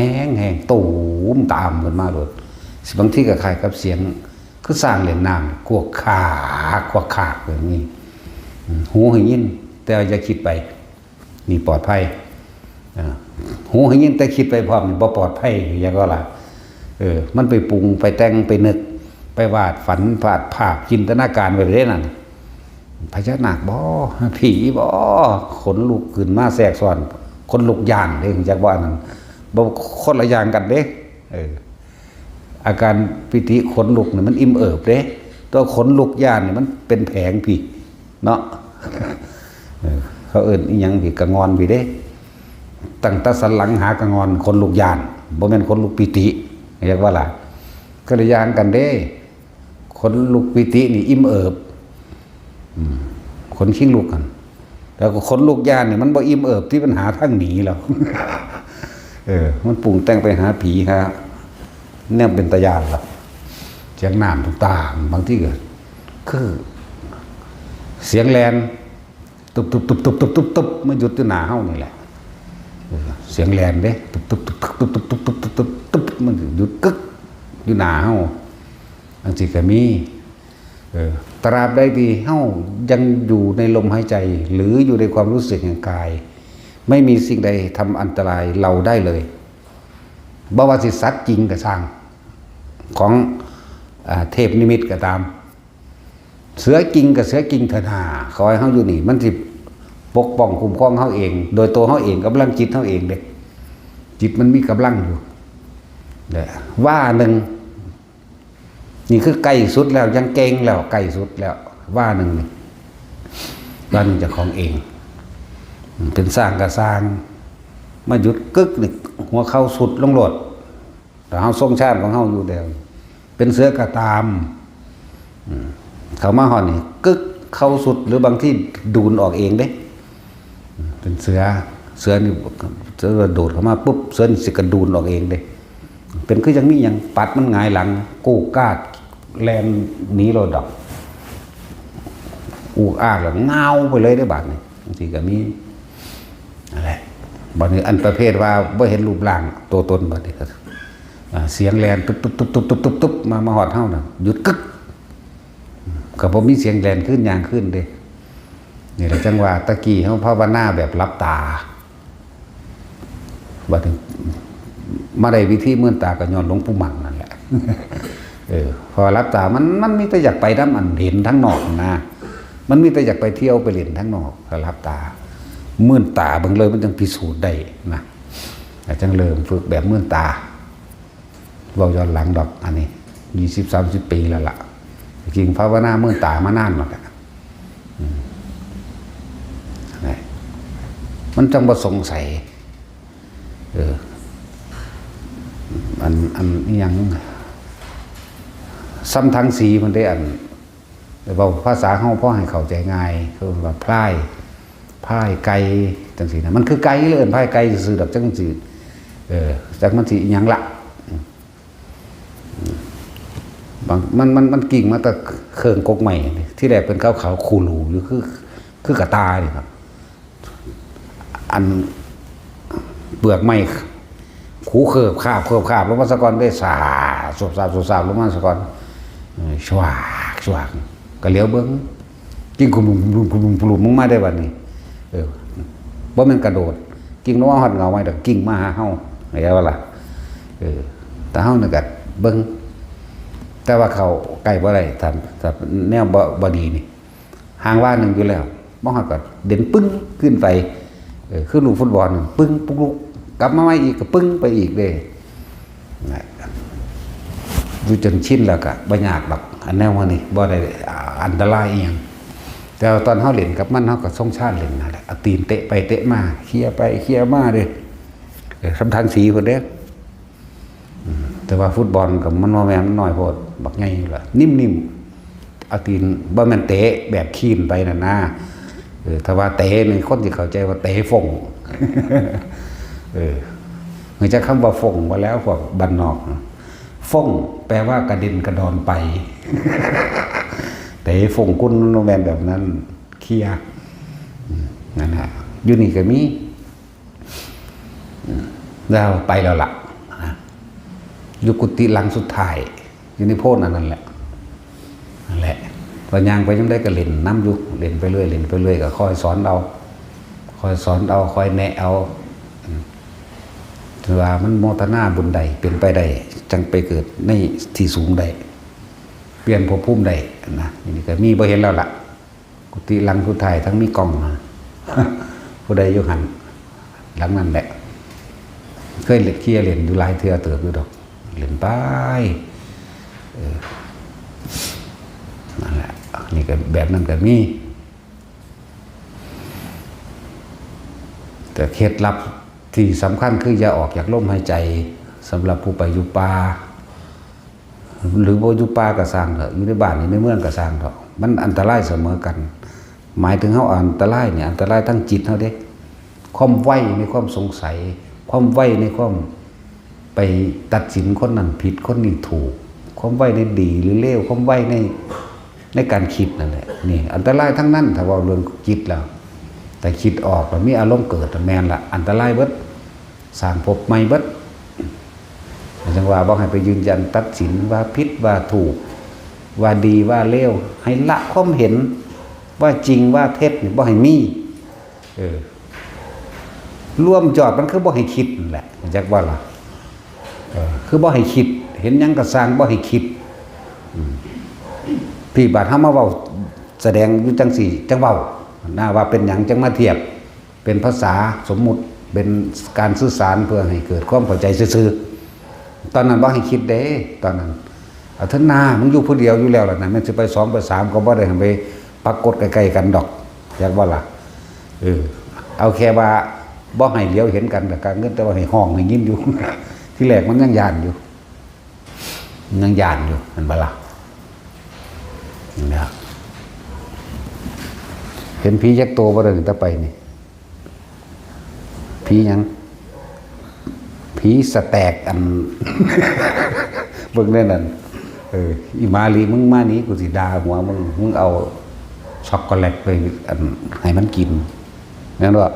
งๆ ตูมตามขึ้นมาโลด บางทีก็คล้ายกับเสียงคือช้างเล่นน้ำ กวกขาก กวกขากแบบนี้ อืม หูให้ยิน แต่อย่าคิดไป นี่ปลอดภัย อ่า หูให้ยินแต่คิดไปพร้อมนี่บ่ปลอดภัย อย่างก็ล่ะ เออ มันไปปรุง ไปแต่ง ไปนึก ไปวาดฝัน วาดภาพ จินตนาการไปเลยนั่น พญานาคบ่ ผีบ่ ขนลุกขึ้นมาแทรกซ้อน ขนลุกย้านเด้ จักว่าอันนั้น บ่ คนละอย่างกันเด้ เออ อาการปีติขนลุกนี่มันอิ่มเอิบเด้ ตัวขนลุกย้านนี่มันเป็นแผงพี้ เนาะ เออ เขาเอิ้นอิหยังพี้ กะงอนพี้เด้ ตั้งแต่สันหลังหากะงอน ขนลุกย้าน บ่แม่นขนลุกปีติ เรียกว่าล่ะ คนละอย่างกันเด้ ขนลุกปีตินี่อิ่มเอิบ อืม ขนคิงลุกหั่น แล้วก็ขนลุกย้านนี่มันบ่อิ่มเอิบ ที่มันหาทางหนีแล้ว เออ มันปรุงแต่งไปหาผีหา แนวเป็นตาย่านล่ะ เสียงน้ำตุ่มตาม บางทีก็คือ เสียงแล่น ตุบตุบตุบตุบตุบตุบตุบมาหยุดอยู่หน้าเฮานี่แหละ เออ เสียงแล่นเด้ ตุบตุบตุบตุบตุบตุบตุบตุบตุบมันหยุดกึก อยู่หน้าเฮา จั่งซี้ก็มี เออ ตราบใดที่เฮายังอยู่ในลมหายใจ หรืออยู่ในความรู้สึกแห่งกาย ไม่มีสิ่งใดทำอันตรายเราได้เลย บ่ว่าสิสัตว์จริงก็ช่าง ของ อ่า เทพนิมิตก็ตาม เสือจริงกับเสือจริงเถิดหา ขอให้เฮาอยู่นี่ มันสิปกป้องคุ้มครองเฮาเอง โดยตัวเฮาเอง กำลังจิตเฮาเองเด้ จิตมันมีกำลังอยู่ เด้อ ว่าหนึ่ง นี่คือใกล้สุดแล้ว ยังเก่งแล้ว ใกล้สุดแล้ว ว่าหนึ่งนี่ ว่าหนึ่งเจ้าของเอง เป็นสร้างก็สร้าง มาหยุดกึกนี่ หัวเข่าสุดลงโลด แต่เฮาทรงชาติของเฮาอยู่แล้ว เป็นเสือก็ตาม อืม เข้ามาฮอดนี่ กึก เข่าสุด หรือบางทีดูนออกเองเด้ อืม เป็นเสือ เสือนี่ เสือโดดเข้ามาปุ๊บ เสือนี่สิกระดูนออกเองเด้ เป็นคือยังมีหยังปัดมันหงายหลัง กู้กาดแล่นหนีโลดดอก อู้อ้ากแล้วงาวไปเลยเด้บาดนี่ จั่งซี้ก็มี นั่นแหละ บัดนี้อันประเภทว่าบ่เห็นรูปร่างตัวตนบัดนี้ก็ อ่า เสียงแล่นตุ๊บตุ๊บตุ๊บตุ๊บตุ๊บตุ๊บตุ๊บมา มาฮอดเฮาน่ะ หยุดกึก ก็บ่มีเสียงแล่นขึ้นย่างขึ้นเด้ นี่แหละจั่งว่าตะกี้เฮาภาวนาแบบหลับตา บัดนี้มาได้วิธีเมื่อนตาก็ย้อนหลวงปู่มั่นนั่นแหละ เออ เพราะว่าหลับตามัน มันมีแต่อยากไปนำอันเห็นทางนอกนะ มันมีแต่อยากไปเที่ยวไปเล่นทางนอก ถ้าหลับตา เมื่อนตาเบิ่งเลยมันจั่งพิสูจน์ได้นะ ก็จั่งเริ่มฝึกแบบเมื่อนตา เว้าย้อนหลังดอก อันนี้ ยี่สิบ สามสิบ ปีแล้วล่ะ จริงภาวนาเมื่อนตามานานแล้วล่ะ อืม นี่ มันจั่งบ่สงสัย เออ อัน อันอิหยัง ซ้ำทั้งสีมันได้อัน เว้าภาษาเฮาพอให้เข้าใจง่าย คือว่าพลาย พลายไก่ จั่งซี้นะ มันคือไก่เลย เอิ้นพลายไก่ซื่อๆดอก จั่งซี้ เออ จักมันสิอิหยังละ อืม อืม บาง มัน มัน มันกิ่งมาแต่เคิงกกไม้นี่ ที่แรกเป็นขาวๆ คูหลูอยู่ คือ คือกระต่ายนี่ครับ อัน เปลือกไม้ ขูเคิบคาบ เคิบคาบลงมาซะก่อน ได้สาบ สวบสาบ สวบสาบลงมาซะก่อน เออ ชวาก ชวาก ก็เหลียวเบิ่ง กิ่งคุมลุมคุมลุมคุมลุมลงมาได้บัดนี้ เออ บ่แม่นกระโดด กิ่งลงมาฮอดเงาไม้ดอก กิ่งมาหาเฮา เข้าใจบ่ล่ะ เออ แต่เฮานี่ก็เบิ่ง แต่ว่าเข้าใกล้บ่ได้ ถ้า ถ้าแนวบ่ บ่ดีนี่ ห่างวาหนึ่งอยู่แล้ว บ่ฮอดก็เด่นปึ้งขึ้นไป เออ คือลูกฟุตบอลน่ะ ปึ้ง ปุ๊กลุก กลับมาใหม่อีกก็ปึ้งไปอีกเด้ นะ อยู่จนชินแล้วก็บ่ยากดอก อันแนวนี้บ่ได้ อ่า อันตรายอีหยัง แต่ว่าตอนเฮาเล่นกับมัน เฮาก็ทรงชาญเล่นนั่นแหละ เอาตีนเตะไปเตะมา เคลียร์ไปเคลียร์มาเด้ เออ ซ้ำทางสีพุ้นเด้ อืม แต่ว่าฟุตบอลก็มันบ่แม่น มันน้อยโพด บักใหญ่อยู่ล่ะ นิ่มๆ เอาตีน บ่แม่นเตะแบบคีนไปนั่นนะ เออ ถ้าว่าเตะนี่คนสิเข้าใจว่าเตะฟ้ง เออ รู้จักคำว่าฟ้งบ่แล้ว พวกบ้านนอกนะ ฟ้งแปลว่ากระเด็นกระดอนไป เตะฟ้งคุณมันบ่แม่นแบบนั้น เคลียร์ อืม นั่นน่ะ อยู่นี่ก็มี อืม แล้วไปแล้วล่ะ นะ อยู่กุฏิหลังสุดท้าย อยู่ในโพนอันนั้นแหละ นั่นแหละ พอย่างไปจั่งใดก็เล่นนำอยู่ เล่นไปเรื่อย เล่นไปเรื่อย ก็คอยสอนเอา คอยสอนเอา คอยแนะเอา อืม ถือว่ามันโมทนาบุญได้ เป็นไปได้ จั่งไปเกิดในที่สูงได้ เปลี่ยนภพภูมิได้นะ นี่ก็มีบ่เห็นแล้วล่ะ กุฏิหลังสุดท้ายทั้งมีกล้องนะ ผู้ใดอยู่หั่น หลังนั่นแหละ เคยเล่นเคลียร์เล่นอยู่หลายเทื่อเติบอยู่ดอก เล่นไป เออ นั่นแหละ นี่ก็แบบนั้นก็มี แต่เคล็ดลับที่สำคัญคืออย่าออกจากลมหายใจ สำหรับผู้ไปอยู่ป่า หรือบ่อยู่ป่าก็ซ่างเถาะ อยู่ในบ้าน อยู่ในเมืองก็ซ่างเถาะ มันอันตรายเสมอกัน หมายถึงเฮาอันตรายเนี่ย อันตรายทั้งจิตเฮาเด้ ความไวในความสงสัย ความไวในความ ไปตัดสินคนนั้นผิดคนนี้ถูก ความไวในดีหรือเลว ความไวในในการคิดนั่นแหละ นี่อันตรายทั้งนั้น ถ้าเว้าเรื่องจิตแล้ว แต่คิดออกแล้วมีอารมณ์เกิดน่ะ แม่นละ อันตรายเบิด สร้างภพใหม่เบิด จั่งว่าบ่ให้ไปยืนยันตัดสินว่าผิดว่าถูก ว่าดีว่าเลว ให้ละความเห็นว่าจริงว่าเท็จนี่บ่ให้มี เออ รวมยอดมันคือบ่ให้คิดนั่นแหละ จักว่าล่ะ เออ คือบ่ให้คิด เห็นหยังก็ซ่างบ่ให้คิด อืม พี่บาดเฮามาเว้าแสดงอยู่จังซี่ จังเว้านะ ว่าเป็นหยังจังมาเทียบ เป็นภาษาสมมุติ เป็นการสื่อสารเพื่อให้เกิดความเข้าใจซื่อๆ ตอนนั้นบ่ให้คิดเด้ ตอนนั้น เอาเถอะนา มึงอยู่ผู้เดียวอยู่แล้วล่ะนะ แม่นสิไปสองไปสามก็บ่ได้ให้ไปปรากฏใกล้ๆกันดอก จักว่าล่ะ เออ เอาแค่ว่าบ่ให้เหลียวเห็นกัน แต่การเงิน แต่ว่าให้ห้องให้ยินอยู่ ที่แรกมันยังย่านอยู่ มันยังย่านอยู่ เห็นบ่ล่ะ นี่นะ เห็นผีจักโตบ่ได้ตั้งแต่ไปนี่ ผีหยัง ผีสแต็กอัน เบิ่งแน่นั่น เออ อีหมาลี มึงมานี่ กูสิด่าหัวมึง มึงเอาช็อกโกแลตไปอัน ให้มันกิน แม่นบ่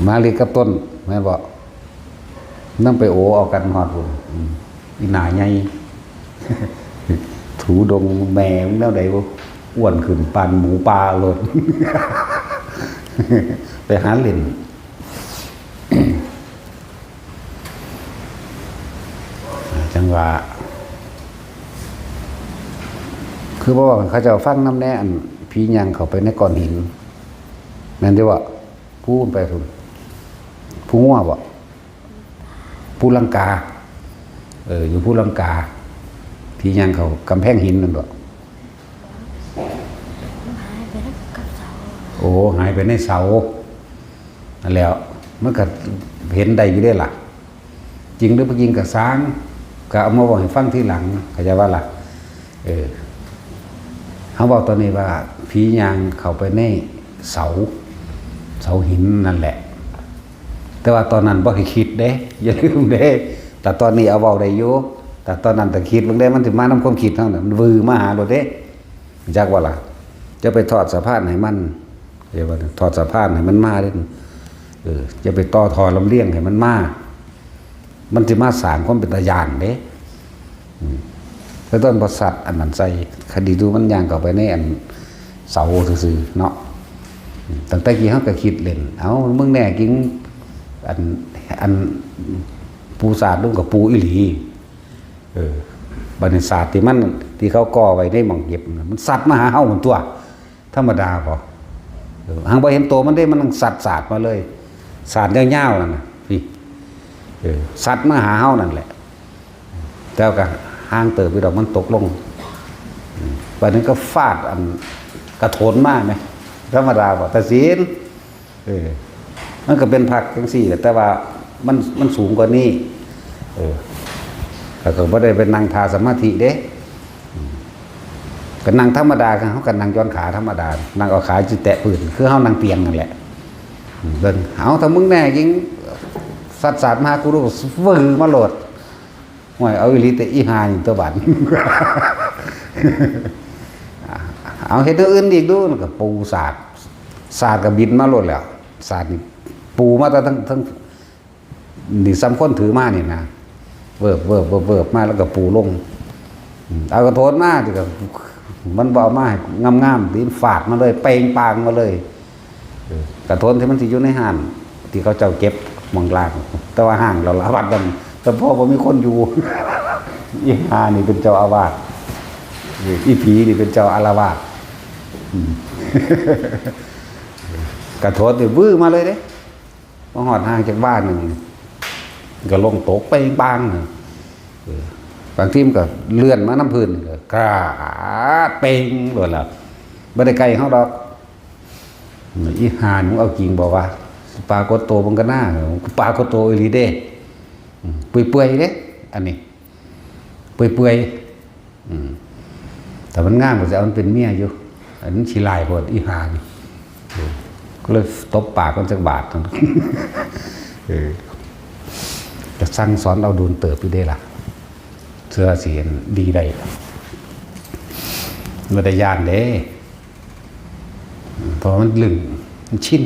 มาลีกับต้น แม่นบ่ นำไปโอเอากันฮอดพุ้น อืม อีหน้าใหญ่ ถูดงแม่มึงแนวใดบ่ อ้วนขึ้นปานหมูป่าโลด ไปหาเล่น จั่งว่า คือบ่ว่าเขาเจ้าฟังนำแน่ อันผีย่างเข้าไปในก้อนหิน แม่นอยู่บ่ พู้นไปพุ้น ภูงัวบ่ ภูลังกา เออ อยู่ภูลังกา ผีย่างเข้ากำแพงหินนั่นบ่ หายไปแล้วกับเสา โอ้ หายไปในเสา นั่นแหล้ว มันก็เห็นได้อยู่เด้ล่ะ จริงหรือบ่จริงก็ซ่าง ก็เอามาเว้าให้ฟังทีหลัง เข้าใจบ่ล่ะ เออ เฮาเว้าตอนนี้ว่าผีย่างเข้าไปในเสา เสาหินนั่นแหละ แต่ว่าตอนนั้นบ่ให้คิดเด้ อย่าลืมเด้ แต่ตอนนี้เอาเว้าได้อยู่ แต่ตอนนั้นต้องคิดเบิ่งเด้ มันสิมานำความคิดเฮาน่ะ มันวือมาหาโลดเด้ จักว่าล่ะ จะไปทอดสะพานให้มัน อย่าว่าทอดสะพานให้มันมาเด้ เออ จะไปต่อท่อลำเลียงให้มันมา มันสิมาสร้างความเป็นตาย้านเด้ อืม แต่ต้นประสัตว์อันนั้นใส่ คดีดูมันย่างเข้าไปในอันเสาซื่อๆ เนาะ อืม ตั้งแต่กี้เฮาก็คิดเล่น เอ้า มึงแน่จริง อัน อัน ปูสาดลุงกับปูอีหลี เออ บัดนี้สาดที่มัน ที่เขาก่อไว้ในหม่องเก็บน่ะ มันสัดมาหาเฮามันตัว ธรรมดาบ่ เออ หางบ่เห็นตัวมันเด้ มันสัดสาดมาเลย สาดยาวๆ นั่นน่ะ พี่ เออ สัดมาหาเฮานั่นแหละ แต่ว่าก็ห่างเติบอยู่ดอก มันตกลง อืม บัดนี้ก็ฟาดอันกระโถนมาแหม ธรรมดาบ่ ตัดสิน เออ มันก็เป็นผักจังซี่แหละ แต่ว่ามัน มันสูงกว่านี้ เออ แล้วก็บ่ได้ไปนั่งท่าสมาธิเด้ อืม ก็นั่งธรรมดา เฮาก็นั่งหย่อนขาธรรมดา นั่งเอาขาสิแตะพื้น คือเฮานั่งเตียงนั่นแหละ อืม เบิ่ง เอา ถ้ามึงแน่จริง สัดสาดมาหากูดู วือมาโลด ห่วย เอาอีหลีแต่อีห่านี่ตัวบาด เอาเฮ็ดแนวอื่นอีกดู แล้วก็ปูสาด สาดก็บินมาโลดแล้ว สาดนี่ปูมาแต่ทั้ง ทั้ง นี่ซ้ำคนถือมานี่นะ เวิบ เวิบ เวิบ เวิบมาแล้วก็ปูลง อืม เอากระโถนมา ที่ก็ มันบ่เอามาให้งามๆ ตีนฟาดมาเลย เปงปางมาเลย เออ กระโถนที่มันสิอยู่ในห้าง ที่เขาเจ้าเก็บหม่องล่าง แต่ว่าห้างเราละวัดนั่น แต่พ่อบ่มีคนอยู่ อีห่านี่เป็นเจ้าอาวาส เออ อีผีนี่เป็นเจ้าอาละวาส อืม กระโถนนี่วื้อมาเลยเด้ มาฮอดห่างจากบ้านหนึ่ง ก็ลงตกเปงปางน่ะ เออ บางทีมันก็เลื่อนมานำพื้น ก็กราดเปงโลดล่ะ บ่ได้ไกลเฮาดอก อีห่านี่มึงเอาจริงบ่วะ ปรากฏตัวมึงก็น่า ปรากฏตัวอีหลีเด้ อืม เปื่อยๆ เด้ อันนี้ เปื่อยๆ อืม แต่มันงามก็จะเอามันเป็นเมียอยู่ อันนี้ขี้ลายโพดอีห่านี่ เออ ก็เลยตบปากมันจักบาด เออ ก็สั่งสอนเอาโดนเติบอยู่เด้ล่ะ เทื่อสิดีได้ บ่ได้ย้านเด้ เพราะมันลึง มันชิน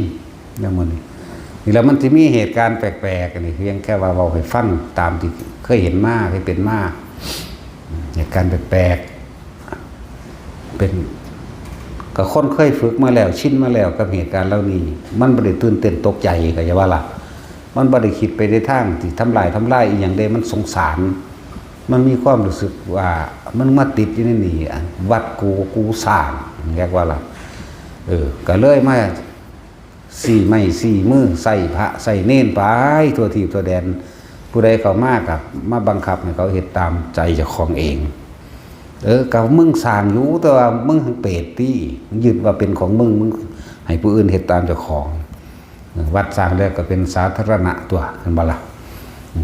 แนวมื้อนี้ นี่แล้วมันสิมีเหตุการณ์แปลกๆ อันนี้เพียงแค่ว่าเว้าให้ฟังตามที่เคยเห็นมา เคยเป็นมา เหตุการณ์แปลกๆ เป็น ก็คนเคยฝึกมาแล้ว ชินมาแล้วกับเหตุการณ์เหล่านี้ มันบ่ได้ตื่นเต้นตกใจ เข้าใจว่าล่ะ มันบ่ได้คิดไปในทางที่ทำลาย ทำลายอีหยังเด้ มันสงสาร มันมีความรู้สึกว่ามันมาติดอยู่ในนี่ อันวัดกู กูสร้าง เรียกว่าล่ะ เออ ก็เลยมาซี้ไม้ซี้มือ ใส่พระใส่เณรไปทั่วทีปทั่วแดน ผู้ใดเข้ามาก็มาบังคับให้เขาเฮ็ดตามใจเจ้าของเอง เออ ก็มึงสร้างอยู่ แต่ว่ามึงหั้นเปรตติ ยึดว่าเป็นของมึง มึงให้ผู้อื่นเฮ็ดตามเจ้าของ วัดสร้างแล้วก็เป็นสาธารณะตั๊ว เห็นบ่ล่ะ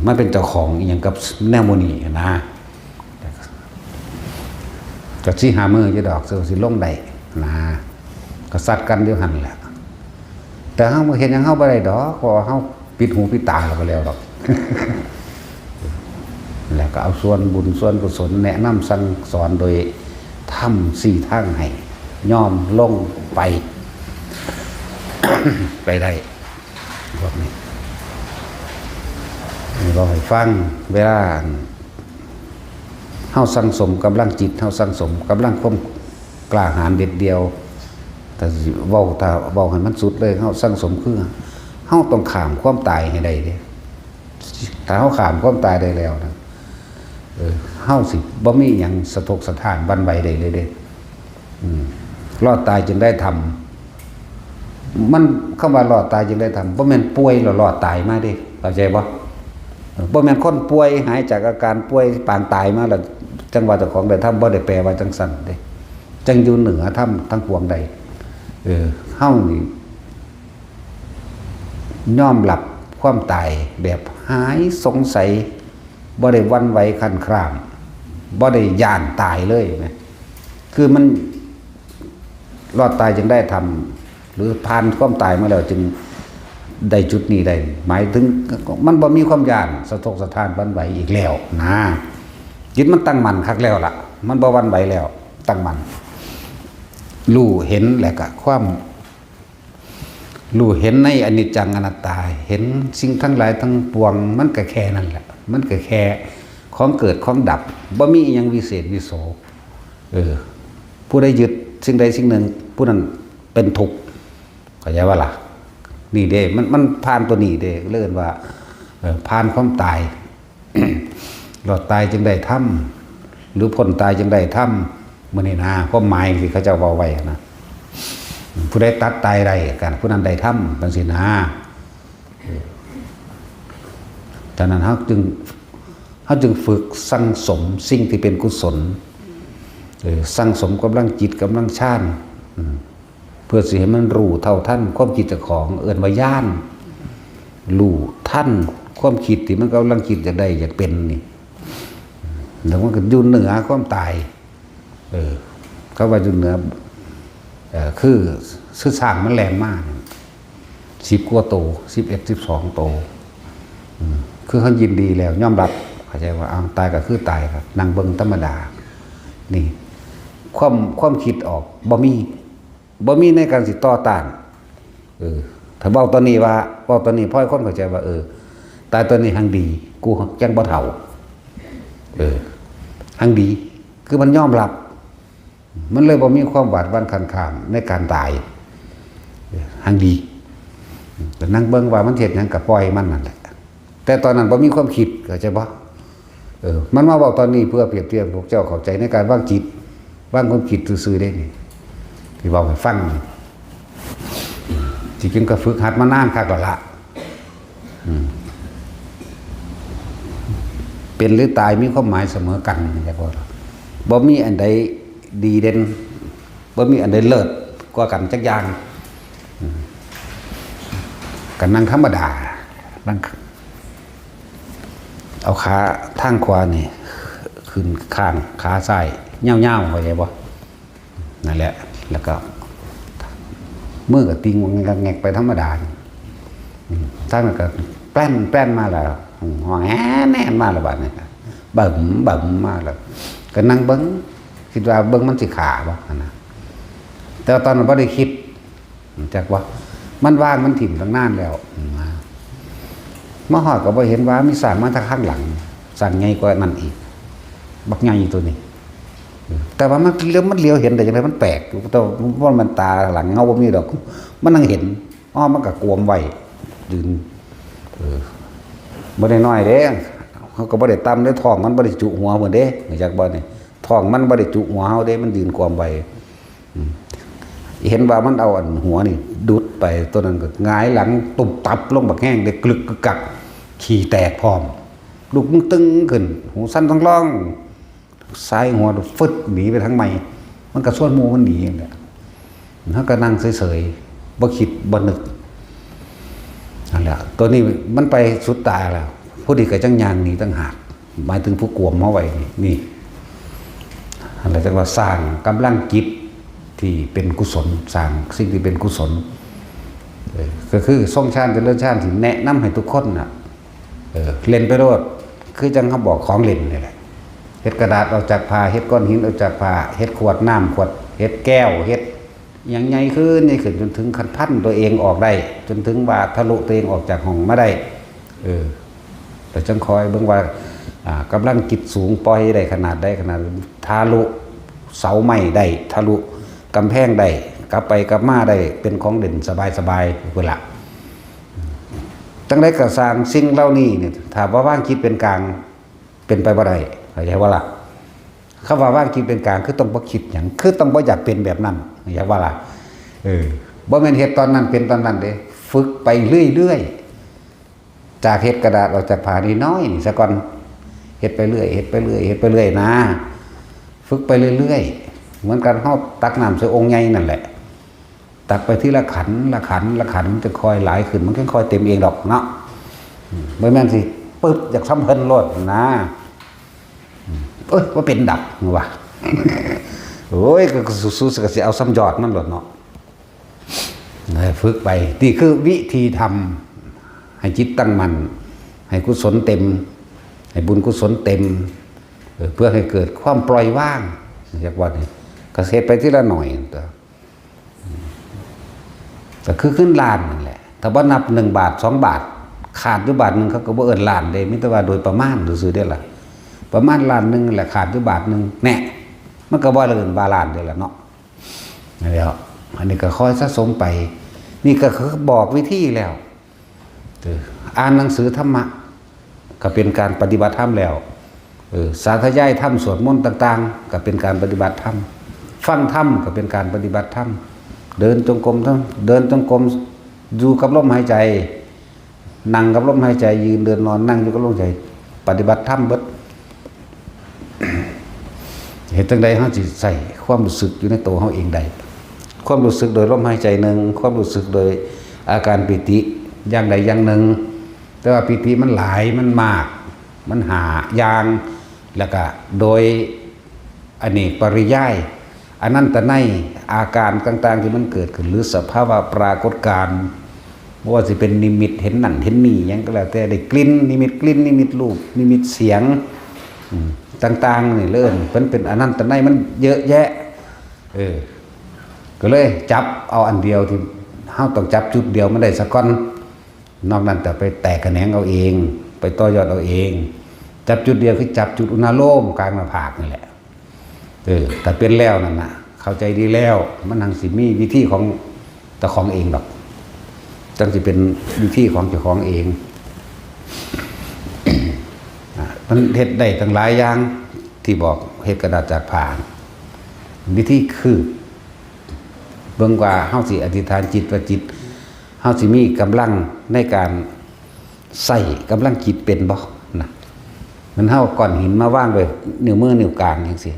มันเป็นเจ้าของอีหยังกับแนวหมู่นี้นะ ก็สิหามื้ออยู่ดอก สิลงได้นะ ก็ซัดกันอยู่หั่นแหละ แต่เฮาเฮ็ดหยังเฮาบ่ได้ดอก เพราะว่าเฮาปิดหูปิดตาแล้วก็แล้วดอก แล้วก็เอาส่วนบุญส่วนกุศลแนะนำสั่งสอนโดยธรรมสี่ทางให้ ยอมลงไป ไปได้ พวกนี้ นี่เว้าให้ฟัง เวลาเฮาสั่งสมกำลังจิต เฮาสั่งสมกำลังความกล้าหาญเด็ดเดี่ยว ถ้าสิเว้า ถ้าเว้าให้มันสุดเลย เฮาสั่งสมคือ เฮาต้องข้ามความตายให้ได้เด้ ถ้าเฮาข้ามความตายได้แล้วนะ เออ เฮาสิบ่มีหยังสะทกสะท้านหวั่นไหวได้เลยเด้ อืม รอดตายจึงได้ธรรม มัน คำว่ารอดตายจึงได้ธรรม บ่แม่นป่วยแล้วรอดตายมาเด้ เข้าใจบ่ เออ บ่แม่นคนป่วยหายจากอาการป่วยปานตายมาแล้ว จั่งว่าเจ้าของได้ธรรม บ่ได้แปลว่าจั่งซั่นเด้ จั่งอยู่เหนือธรรมทั้งปวงได้ เออ เฮานี่ ยอมรับความตายแบบหายสงสัย บ่ได้หวั่นไหวคลั่นคราม บ่ได้ย้านตายเลยนะ คือมันรอดตายจึงได้ธรรม หรือผ่านความตายมาแล้วจึงได้จุดนี้ได้ หมายถึงมันบ่มีความย้านสะทกสะท้านหวั่นไหวอีกแล้วนะ จิตมันตั้งมั่นคักแล้วล่ะ มันบ่หวั่นไหวแล้ว ตั้งมั่น รู้เห็นแล้วก็ความ รู้เห็นในอนิจจังอนัตตา เห็นสิ่งทั้งหลายทั้งปวง มันก็แค่นั้นแหละ มันก็แค่ของเกิดของดับ บ่มีอิหยังวิเศษวิโส เออ ผู้ใดยึดสิ่งใดสิ่งหนึ่ง ผู้นั้นเป็นทุกข์ เข้าใจว่าล่ะ นี่เด้ มัน มันผ่านตัวนี้เด้ เรียกว่า เออ ผ่านความตาย รอดตายจึงได้ธรรม หรือพ้นตายจึงได้ธรรม มื้อนี้นะ ความหมายที่เขาเจ้าเว้าไว้นะ ผู้ใดตัดตายได้กัน ผู้นั้นได้ธรรม จั่งซี้นะ เออ ฉะนั้นเฮาจึง เฮาจึงฝึกสั่งสมสิ่งที่เป็นกุศล เออ สั่งสมกำลังจิต กำลังฌาน อืม เพื่อสิให้มันรู้เท่าทันความคิดเจ้าของ เอิ้นว่าญาณ รู้ทันความคิดที่มันกำลังคิดอยากได้อยากเป็นนี่ แล้วมันก็อยู่เหนือความตาย เออ เขาว่าอยู่เหนือ เออ คือ คือช้างมันแล่นมานี่ สิบกว่าโต สิบเอ็ด สิบสองโต อืม คือเขายินดีแล้ว ยอมรับ เข้าใจว่า อ้าว ตายก็คือตายครับ นั่งเบิ่งธรรมดา นี่ ความ ความคิดออก บ่มี บ่มีในการสิต่อต้าน เออ ถ้าเว้าตอนนี้ว่า เว้าตอนนี้พอให้คนเข้าใจว่า เออ ตายตอนนี้หังดี กูจั่งบ่เฒ่า เออ หังดี คือมันยอมรับ มันเลยบ่มีความหวาดหวั่นคลั่นครามในการตาย เออ หังดี ก็นั่งเบิ่งว่ามันเฮ็ดหยังก็ปล่อยมันนั่นแหละ แต่ตอนนั้นบ่มีความคิด เข้าใจบ่ เออ มันมาเว้าตอนนี้เพื่อเปรียบเทียบพวกเจ้าเข้าใจในการวางจิต วางความคิดซื่อๆเด้นี่ ที่เว้าให้ฟังนี่ ที่จริงก็ฝึกหัดมานานคักแล้วล่ะ อืม เป็นหรือตายมีความหมายเสมอกัน เข้าใจบ่ บ่มีอันใดดีเด่น บ่มีอันใดเลิศกว่ากันจักอย่าง อืม ก็นั่งธรรมดา นั่ง เอาขาทางขวานี่ ขึ้นข้างขาซ้าย ยาวๆ เข้าใจบ่ นั่นแหละ แล้วก็ มือก็ติงงงแงกไปธรรมดา อืม ทางนั้นก็แปลนแปลนมาแล้ว ห้องแหนแหนมาแล้วบัดนี้ บึ้มบึ้มมาแล้ว ก็นั่งเบิ่ง คิดว่าเบิ่งมันสิฆ่าบ่หั่นนะ แต่ว่าตอนนั้นบ่ได้คิด จักว่า มันวางมันถิ่มตั้งนานแล้ว มาฮอดก็บ่เห็นว่ามีช้างมาทางข้างหลัง ช้างใหญ่กว่านั้นอีก บักใหญ่ตัวนี้ แต่ว่ามันเหลียว มันเหลียวเห็นได้จังได๋ มันแปลกอยู่ แต่ว่ามันตาหลังเฮาบ่มีดอก มันนั่งเห็น อ้อ มันก็กวมไว้ ยืน เออ บ่ได้น้อยเด้ เฮาก็บ่ได้ต่ำเด้ ท้องมันบ่ได้จุหัวเพิ่นเด้ รู้จักบ่นี่ ท้องมันบ่ได้จุหัวเฮาเด้ มันยืนกวมไว้ อืม เห็นว่ามันเอาอันหัวนี่ดุดไป ตัวนั้นก็หงายหลังตุบตับลงบักแฮงเด้ กลึกกึกกัก ขี้แตกพร้อม ลุกมึงตึงขึ้น หูสั่นท้องร้อง สายหัวฟึดหนีไปทางใหม่ มันก็ชวนหมู่มันหนีนั่นแหละ เฮาก็นั่งเฉยๆ บ่คิดบ่นึก นั่นแหละ ตัวนี้มันไปสุดตาแล้ว ผู้นี้ก็จั่งย่างหนีต่างหาก หมายถึงผู้กวมเฮาไว้นี่ นี่ นั่นแหละจั่งว่าสร้างกำลังจิตที่เป็นกุศล สร้างสิ่งที่เป็นกุศล เออ ก็คือทรงฌานเจริญฌานที่แนะนำให้ทุกคนน่ะ เออ เล่นไปโลด คือจั่งเขาบอกของเล่นนี่แหละ เฮ็ดกระดาษออกจากผ้า เฮ็ดก้อนหินออกจากผ้า เฮ็ดขวดน้ำขวด เฮ็ดแก้ว เฮ็ดหยังใหญ่ขึ้น ใหญ่ขึ้น จนถึงขั้นพันตัวเองออกได้ จนถึงว่าทะลุตัวเองออกจากห้องมาได้ เออ แต่จั่งคอยเบิ่งว่า อ่า กำลังจิตสูงปล่อยได้ขนาดใด ขนาดทะลุเสาไม้ได้ ทะลุกำแพงได้ กลับไปกลับมาได้ เป็นของเล่นสบายๆ พุ้นล่ะ จั่งใดก็ซ่าง สิ่งเหล่านี้นี่ ถ้าบ่วางจิตเป็นกลาง เป็นไปบ่ได้ เข้าใจบ่ล่ะ คำว่าวางจิตเป็นกลาง คือต้องบ่คิดหยัง คือต้องบ่อยากเป็นแบบนั้น เข้าใจบ่ล่ะ เออ บ่แม่นเฮ็ดตอนนั้นเป็นตอนนั้นเด้ ฝึกไปเรื่อยๆ จากเฮ็ดกระดาษออกจากผ้าน้อยๆ นี่ซะก่อน เฮ็ดไปเรื่อย เฮ็ดไปเรื่อย เฮ็ดไปเรื่อยนะ ฝึกไปเรื่อยๆ เหมือนกัน เฮาตักน้ำใส่โอ่งใหญ่นั่นแหละ ตักไปทีละขัน ละขัน ละขัน มันจะค่อยหลายขึ้น มันค่อยเต็มเองดอกเนาะ อืม บ่แม่นสิ ปึ๊บ อยากส่ำเพิ่นโลดนะ อืม เอ้ย บ่เป็นดอก ว่า โอ้ย ก็สู้ๆ ก็สิเอาส่ำยอดมันโลดเนาะ เออ ฝึกไป นี่คือวิธีทำ ให้จิตตั้งมั่น ให้กุศลเต็ม ให้บุญกุศลเต็ม เออ เพื่อให้เกิดความปล่อยวาง เรียกว่านี่ ก็เฮ็ดไปทีละหน่อย ก็คือเงินล้านนั่นแหละ ถ้าบ่นับหนึ่งบาท สองบาท ขาดอยู่บาทหนึ่ง เขาก็บ่เอิ้นล้านเด้ มีแต่ว่าโดยประมาณซื่อๆ เด้ล่ะ ประมาณล้านหนึ่งแหละ ขาดอยู่บาทหนึ่ง แน่ มันก็บ่เอิ้นว่าล้านเด้ล่ะเนาะ นั่นแหละ อันนี้ก็ค่อยสะสมไป นี่ก็คือบอกวิธีแล้ว เออ อ่านหนังสือธรรมะ ก็เป็นการปฏิบัติธรรมแล้ว เออ สาธยายธรรม สวดมนต์ต่างๆ ก็เป็นการปฏิบัติธรรม ฟังธรรมก็เป็นการปฏิบัติธรรม เดินจงกรมธรรม เดินจงกรม อยู่กับลมหายใจ นั่งกับลมหายใจ ยืนเดินนอนนั่งอยู่กับลมหายใจ ปฏิบัติธรรมเบิด เฮ็ดจั่งใดเฮาสิใส่ความรู้สึกอยู่ในตัวเฮาเองได้ ความรู้สึกโดยลมหายใจหนึ่ง ความรู้สึกโดยอาการปีติอย่างใดอย่างหนึ่ง แต่ว่าปีติมันหลาย มันมาก มันห้าอย่าง แล้วก็โดยอเนกปริยาย อนันตนัย อาการต่างๆ ที่มันเกิดขึ้น หรือสภาวะปรากฏการณ์ บ่ว่าสิเป็นนิมิตเห็นนั่นเห็นนี่หยังก็แล้วแต่ ได้กลิ่น นิมิตกลิ่น นิมิตรูป นิมิตเสียง อืม ต่างๆ นี่ เอิ้น มันเป็นอนันตนัย มันเยอะแยะ เออ ก็เลยจับเอาอันเดียวที่เฮาต้องจับจุดเดียวมันได้ซะก่อน นอกนั้นก็ไปแตกแขนงเอาเอง ไปต่อยอดเอาเอง จับจุดเดียวคือจับจุดอุณาโลมกลางหน้าผากนี่แหละ เออ ถ้าเป็นแล้วนั่นน่ะ เข้าใจดีแล้ว มันหังสิมีวิธีของเจ้าของเองดอก จั่งสิเป็นวิธีของเจ้าของเอง อ่ะ มันเฮ็ดได้ตั้งหลายอย่าง ที่บอกเฮ็ดกระดาษจากผ้า วิธีคือ เบิ่งว่าเฮาสิอธิษฐานจิตว่าจิต เฮาสิมีกำลังในการใช้กำลังจิตเป็นบ่นะ มันเฮาก้อนหินมาวางไว้นิ้วมือนิ้วกลางจั่งซี้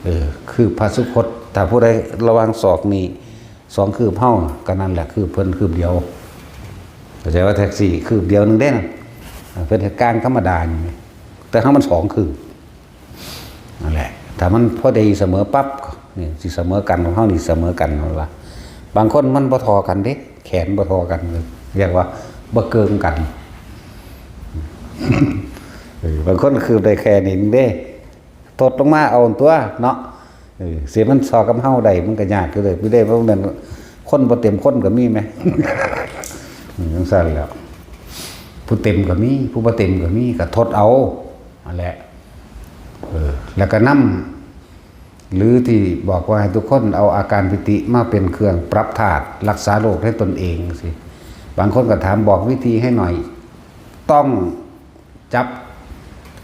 เออ คือพระสุคต ถ้าผู้ใดระหว่างศอกนี่ สองคืบเฮา ก็นั่นแหละคืบเพิ่นคืบเดียว เข้าใจว่าแท็กซี่คืบเดียวหนึ่งเด้นะ เพิ่นก็กลางธรรมดานี่ แต่เฮามันสองคืบ นั่นแหละ ถ้ามันพอดีเสมอปั๊บ นี่สิเสมอกัน ของเฮานี่เสมอกันนั่นล่ะ บางคนมันบ่เท่ากันเด้ แขนบ่เท่ากัน เรียกว่าบ่เกิงกัน เออบางคนคือได้แค่นี้เด้ ทดลงมาเอาตัวเนาะ เออ สิมันซอกับเฮาได้มันก็ยากอยู่เด้ บ่ได้ว่าแม่นคนบ่เต็มคนก็มีแหม อืม จั่งซั้นแหล้ว ผู้เต็มก็มี ผู้บ่เต็มก็มี ก็ทดเอา นั่นแหละ เออ แล้วก็นำ หรือที่บอกว่าให้ทุกคนเอาอาการปีติมาเป็นเครื่องปรับธาตุ รักษาโรคให้ตนเองสิ บางคนก็ถามบอกวิธีให้หน่อย ต้อง จับ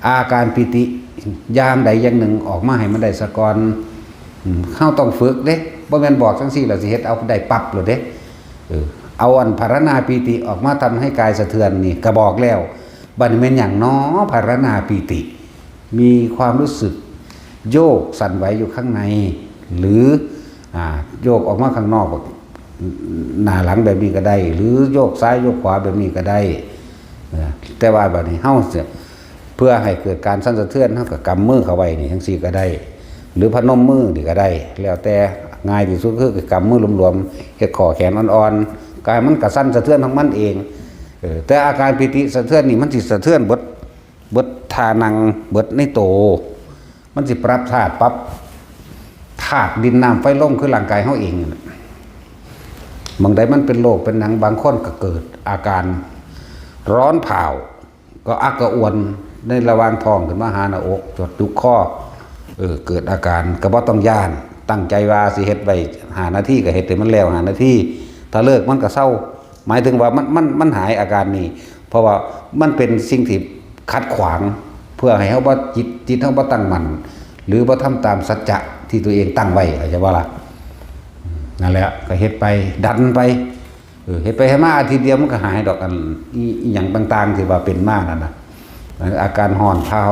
อาการปีติอย่างใดอย่างหนึ่งออกมาให้มันได้ซะก่อน อืม เฮาต้องฝึกเด้ บ่แม่นบอกจั่งซี้แล้วสิเฮ็ดเอาได้ปั๊บโลดเด้ เออ เอาอันภาวนาปีติออกมาทำให้กายสะเทือนนี่ก็บอกแล้ว บัดนี้แม่นหยังน้อ ภาวนาปีติ มีความรู้สึกโยกสั่นไหวอยู่ข้างใน หรือ อ่า โยกออกมาข้างนอก หน้าหลังแบบนี้ก็ได้ หรือโยกซ้ายโยกขวาแบบนี้ก็ได้ เออ แต่ว่าบัดนี้เฮาสิ เพื่อให้เกิดการสั่นสะเทือน เฮาก็กำมือเข้าไว้นี่จั่งซี้ก็ได้ หรือพนมมือนี่ก็ได้ แล้วแต่ ง่ายที่สุดคือกำมือหลวมๆ เฮ็ดข้อแขนอ่อนๆ กายมันก็สั่นสะเทือนของมันเอง เออ แต่อาการปีติสะเทือนนี่มันสิสะเทือนเบิด เบิดท่านั่ง เบิดในโต มันสิปรับธาตุ ปรับธาตุดินน้ำไฟลม คือร่างกายเฮาเองนั่นแหละ บางใดมันเป็นโรคเป็นหยัง บางคนก็เกิดอาการร้อนเผา ก็อักกระอ่วนในระหว่างท้องขึ้นมาหาหน้าอก จดจุกคอ เออ เกิดอาการ ก็บ่ต้องย้าน ตั้งใจว่าสิเฮ็ดไว้ห้านาทีก็เฮ็ดให้มันแล้วห้านาที ถ้าเลิกมันก็เซา หมายถึงว่ามัน มัน มันหายอาการนี้ เพราะว่ามันเป็นสิ่งที่ขัดขวาง เพื่อให้เฮาบ่จิต จิตเฮาบ่ตั้งมั่น หรือบ่ทำตามสัจจะที่ตัวเองตั้งไว้ เข้าใจบ่ล่ะ นั่นแหละ ก็เฮ็ดไป ดันไป เออ เฮ็ดไปเฮ็ดมาอาทิตย์เดียวมันก็หายดอก อัน อี อีหยังต่างๆ ที่ว่าเป็นมานั่นน่ะ อาการร้อนเผา